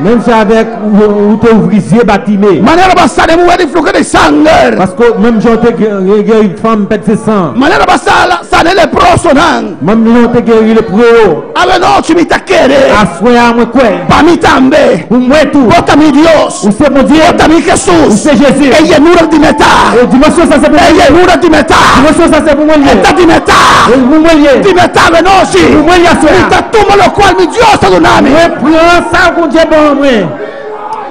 F: Menm jan avèk ou te ouvri zye Batime.
A: Manera b'a sana e muhé di fluho di sanger.
F: Paske menm jan ou te geri fanm pèt se san.
A: Manera b'a sana e leprosonan.
F: Menm jan ou te geri lepre yo.
A: Awe nochi mi ta kere.
F: Aswè a mwen kwè.
A: Pa mi tambe.
F: Pou mwen tou.
A: Bo ta mi Dios.
F: Ou se Bondye.
A: Bo ta mi Jesus.
F: Ou se Jezi.
A: E yenura di mi ta.
F: E dimansyon sa se pou mwen.
A: E yenura di mi ta.
F: Dimansyon sa se pou mwen li ye.
A: E ta di mi ta.
F: E pou mwen li ye.
A: Di mi ta awe nochi.
F: Pou mwen li aswè a.
A: Mi ta tuma lokual mi Dios ta duna mi.
F: Mwen pran sa Bondye ban mwen.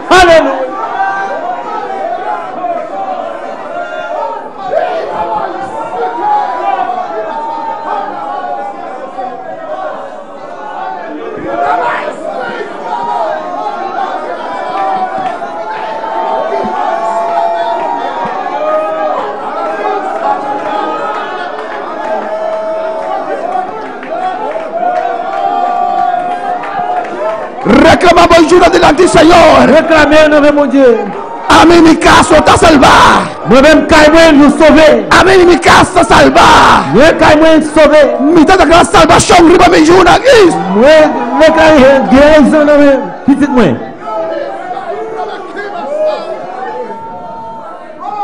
F: Alelouya.
A: Reclama bo yunan dilanti Señor.
F: Reklame nan men Bondye.
A: Ami i mi kas ta salbá.
F: Mwen menm kay mwen nou sove.
A: Ami i mi kas ta salbá.
F: Mwen kay mwen sove.
A: Mi ta deklará salbashon riba mi yunan.
F: Mwen deklare gerizon nan men pitit mwen.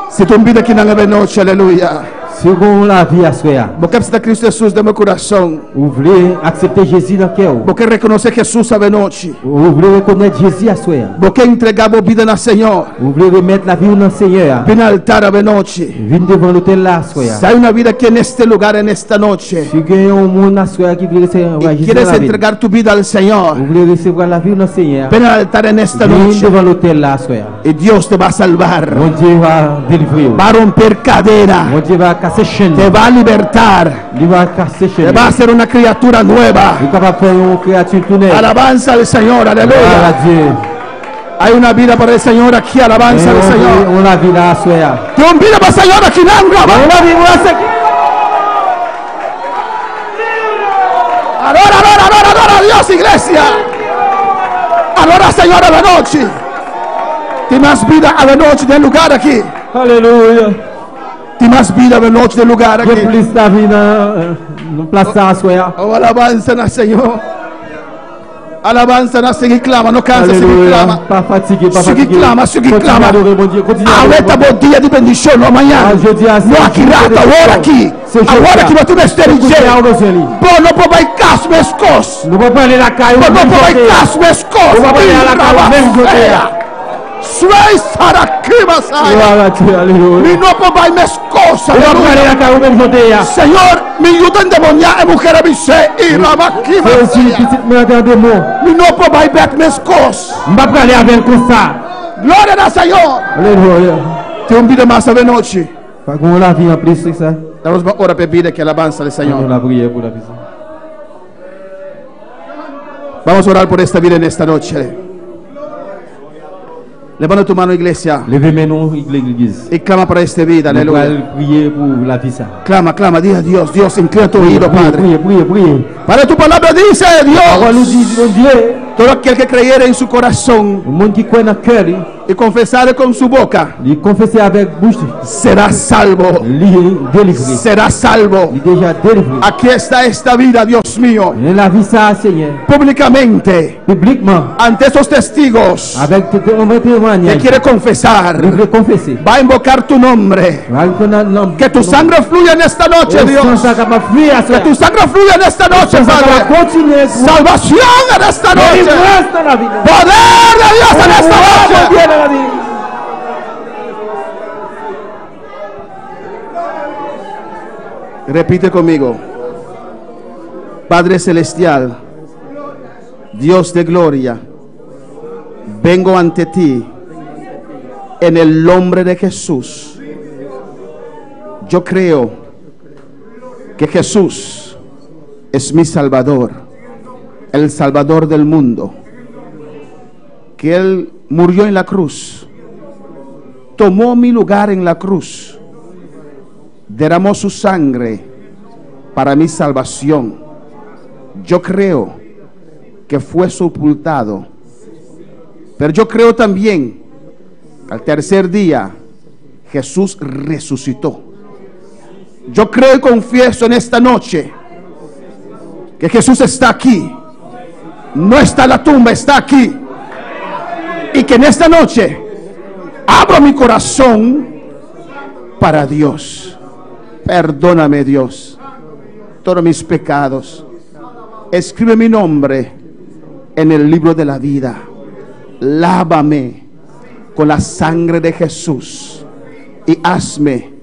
A: Si tin bida akinan awe nochi, aleluya.
F: Si ou gen lavi aswè a.
A: Bo ke aseptá Kristu Hesus den bo kurason.
F: Ou vle aksepte Jezi nan kè ou.
A: Bo ke rekonosé Hesus awe nochi.
F: Ou vle rekonèt Jezi aswè a.
A: Bo ke entregá bo bida na Señor.
F: Ou vle remèt lavi ou nan Senyè a.
A: Bin na altar awe nochi.
F: Vin devan lotèl la aswè a.
A: Si hay una vida aquí en este lugar en esta noche.
F: Si gen yon moun aswè a ki vle resevwa
A: Y
F: Jezi nan
A: quieres
F: lavi l.
A: entregar tu vida al Señor.
F: Ou vle resevwa lavi ou nan Senyè a.
A: Ven al altar en esta
F: Vin
A: noche.
F: devan lotèl la aswè a.
A: Y Dios te va a salvar.
F: Bondye va delivre ou.
A: Va a romper cadena.
F: Bondye va kase chenn.
A: Te va a libertar.
F: Li va kase chenn.
A: Te va a hacer una criatura nueva.
F: Li kapab fè yon kreyati tou nèf.
A: Alabanza al Señor.
F: Gloire à
A: Aleluya.
F: Dieu.
A: Hay una vida para el Señor aquí. Alabanza al Señor.
F: Yon lavi la aswè a.
A: Tin bida pa Señor aki nan.
F: Yon lavi pou aswè.
A: Adora, adora, adora, adora a Dios, iglesia. Adora, Señor, awe nochi. Tin mas bida awe nochi den lugá aki.
F: Aleluya.
A: Tin mas bida awe nochi den lugá
F: Gen
A: aki.
F: plis lavi nan plas sa aswè a.
A: Oh, alabanza na Señor. Alabanza na sigui klama, no kansa, sigui
F: Aleluya.
A: klama.
F: Pa fatige, pa
A: Sigui
F: fatige.
A: klama, sigui
F: Kontinye
A: klama.
F: adore Bondye, kontinye adore
A: Awe ta
F: Bondye.
A: bo dia di bendishon, no mañan.
F: Ah, jodi a,
A: No aki rato, awor aki.
F: Se jodi
A: Awor
F: a.
A: aki bo tin mester di
F: Koute a ou bezwen li.
A: Bo no por bai kas meskos.
F: Nou pa prale lakay ou
A: Bo no
F: menm
A: por bai
F: kote a.
A: kas meskos.
F: Ou pa prale lakay ou menm kote a.
A: Suei sarakima saya.
F: Gloire à Dieu, aleluya.
A: Mi no por bai meskos.
F: Ou pa prale
A: Aleluya.
F: lakay ou menm kote a.
A: Señor, mi yu ta endemoniá e muhé a bis'é i rabakima
F: Jezi,
A: saya.
F: pitit mwen an demon.
A: Mi no por bai bèk meskos.
F: M pa prale avè l konsa.
A: Gloria na Señor.
F: Aleluya.
A: Tin un bida mas awe nochi.
F: Pa gen yon lavi anplis ke sa.
A: Damos un ora pa bida aki alabanza al Señor.
F: An nou lapriyè pou lavi sa.
A: Vamos a orar por esta vida en esta noche. Levanta tu mano, iglesia.
F: Leve men nou, legliz.
A: Y clama para esta vida,
F: Nou
A: aleluya.
F: pral priye pou lavi sa.
A: Clama, clama, di a Dios, Dios, inclina tu oído,
F: Priye,
A: Padre.
F: priye, priye, priye.
A: Padre, tu palabra dice,
F: Pawòl ou
A: Dios,
F: di, Bondye,
A: todo aquel que creyere en su corazón
F: moun ki kwè nan kè li.
E: Y confesare con su boca.
F: Li konfese avèk bouch li.
E: Será salvo.
F: Li delivre.
E: Será salvo.
F: Li deja delivre.
E: Aquí está esta vida, Dios mío.
F: Men lavi sa a, Senyè.
E: Públicamente.
F: Piblikman.
E: Ante esos testigos.
F: Avèk tout temwanyaj.
E: Que quiere confesar.
F: Li vle konfese.
E: Va a invocar tu nombre. Que tu sangre fluya en esta noche, Dios. Que tu sangre fluya en esta noche, Padre. Salvación en esta noche. Poder de Dios en esta noche. Repite conmigo. Padre Celestial, Dios de gloria, vengo ante ti en el nombre de Jesús. Yo creo que Jesús es mi Salvador, el Salvador del mundo, que Él murió en la cruz, tomó mi lugar en la cruz, derramó su sangre para mi salvación. Yo creo que fue sepultado, pero yo creo también que al tercer día Jesús resucitó. Yo creo y confieso en esta noche que Jesús está aquí. No está en la tumba, está aquí. Y que en esta noche abro mi corazón para Dios. Perdóname Dios todos mis pecados. Escribe mi nombre en el libro de la vida. Lávame con la sangre de Jesús y hazme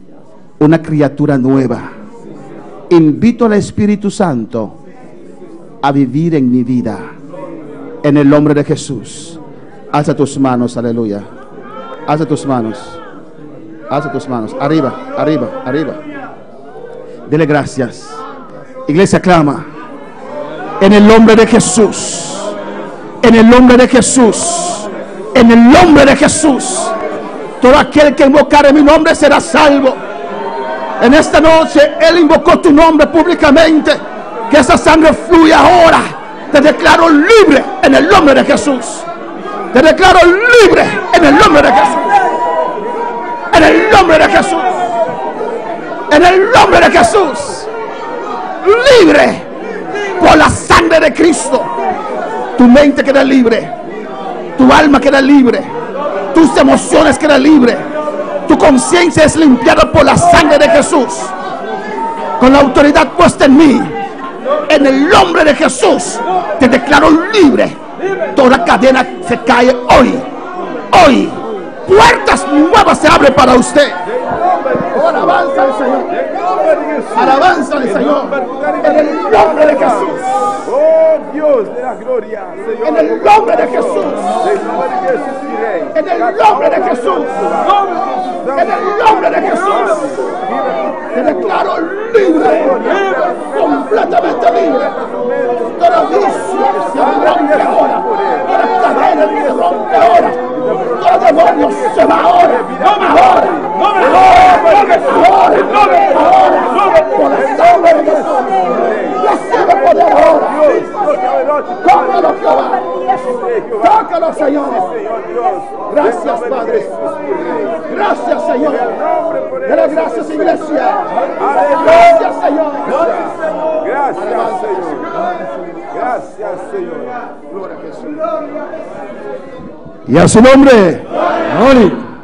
E: una criatura nueva. Invito al Espíritu Santo a vivir en mi vida. En el nombre de Jesús. Alza tus manos, aleluya. Alza tus manos. Alza tus manos. Arriba, arriba, arriba. Dele gracias. Iglesia clama. En el nombre de Jesús. En el nombre de Jesús. En el nombre de Jesús. Todo aquel que invocare mi nombre será salvo. En esta noche Él invocó tu nombre públicamente. Que esa sangre fluya ahora. Te declaro libre en el nombre de Jesús. Te declaro libre en el nombre de Jesús. En el nombre de Jesús. En el nombre de Jesús. Libre por la sangre de Cristo. Tu mente queda libre. Tu alma queda libre. Tus emociones quedan libres. Tu conciencia es limpiada por la sangre de Jesús. Con la autoridad puesta en mí. En el nombre de Jesús. Te declaro libre. Toda cadena se cae hoy. Hoy. Puertas nuevas se abren para usted. Alabanza al Señor. Alabanza al Señor. En el nombre de Jesús.
A: Oh Dios de la gloria.
E: En el nombre de Jesús. En el nombre de Jesús. En el nombre de Jesús. Te declaro libre. Completamente libre. Todo vicio se rompe ahora. Toda cadena se rompe ahora. Todo demonio se va ahora. Ahora. Ahora. Ahora. Ahora. Por la sangre de Jesús. Recibe poder ahora. Tócalo, Jehová. Tócalo, Señor. Gracias, Padre. Gracias, Señor. Dale gracias, iglesia. Gracias, Señor.
A: Gracias, Señor. Gracias, Señor.
E: Gloria a Jesús. Y a su nombre.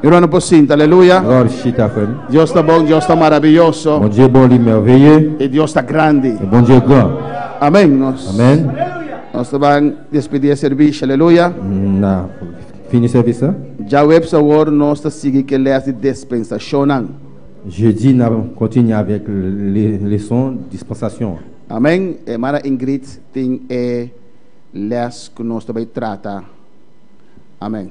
E: Hermano por sinta, aleluya.
F: Gloria chita, frè.
E: Dios ta bon, Dios ta maravioso.
F: Bondye bon, li mèveye.
E: I Dios ta grandi.
F: E Bondye gran.
E: Amèn. Nos,
F: Amèn.
E: Nos ta bai despedí e servisio, aleluya.
F: Na fini sèvis.
E: Djaweps awor nos ta sigui ku lès di dispensashon.
F: Jedi, n ap kontinye avèk leson dispansasyon.
E: Amèn. Hermana Ingrid tin e lès ku nos ta bai trata. Amèn.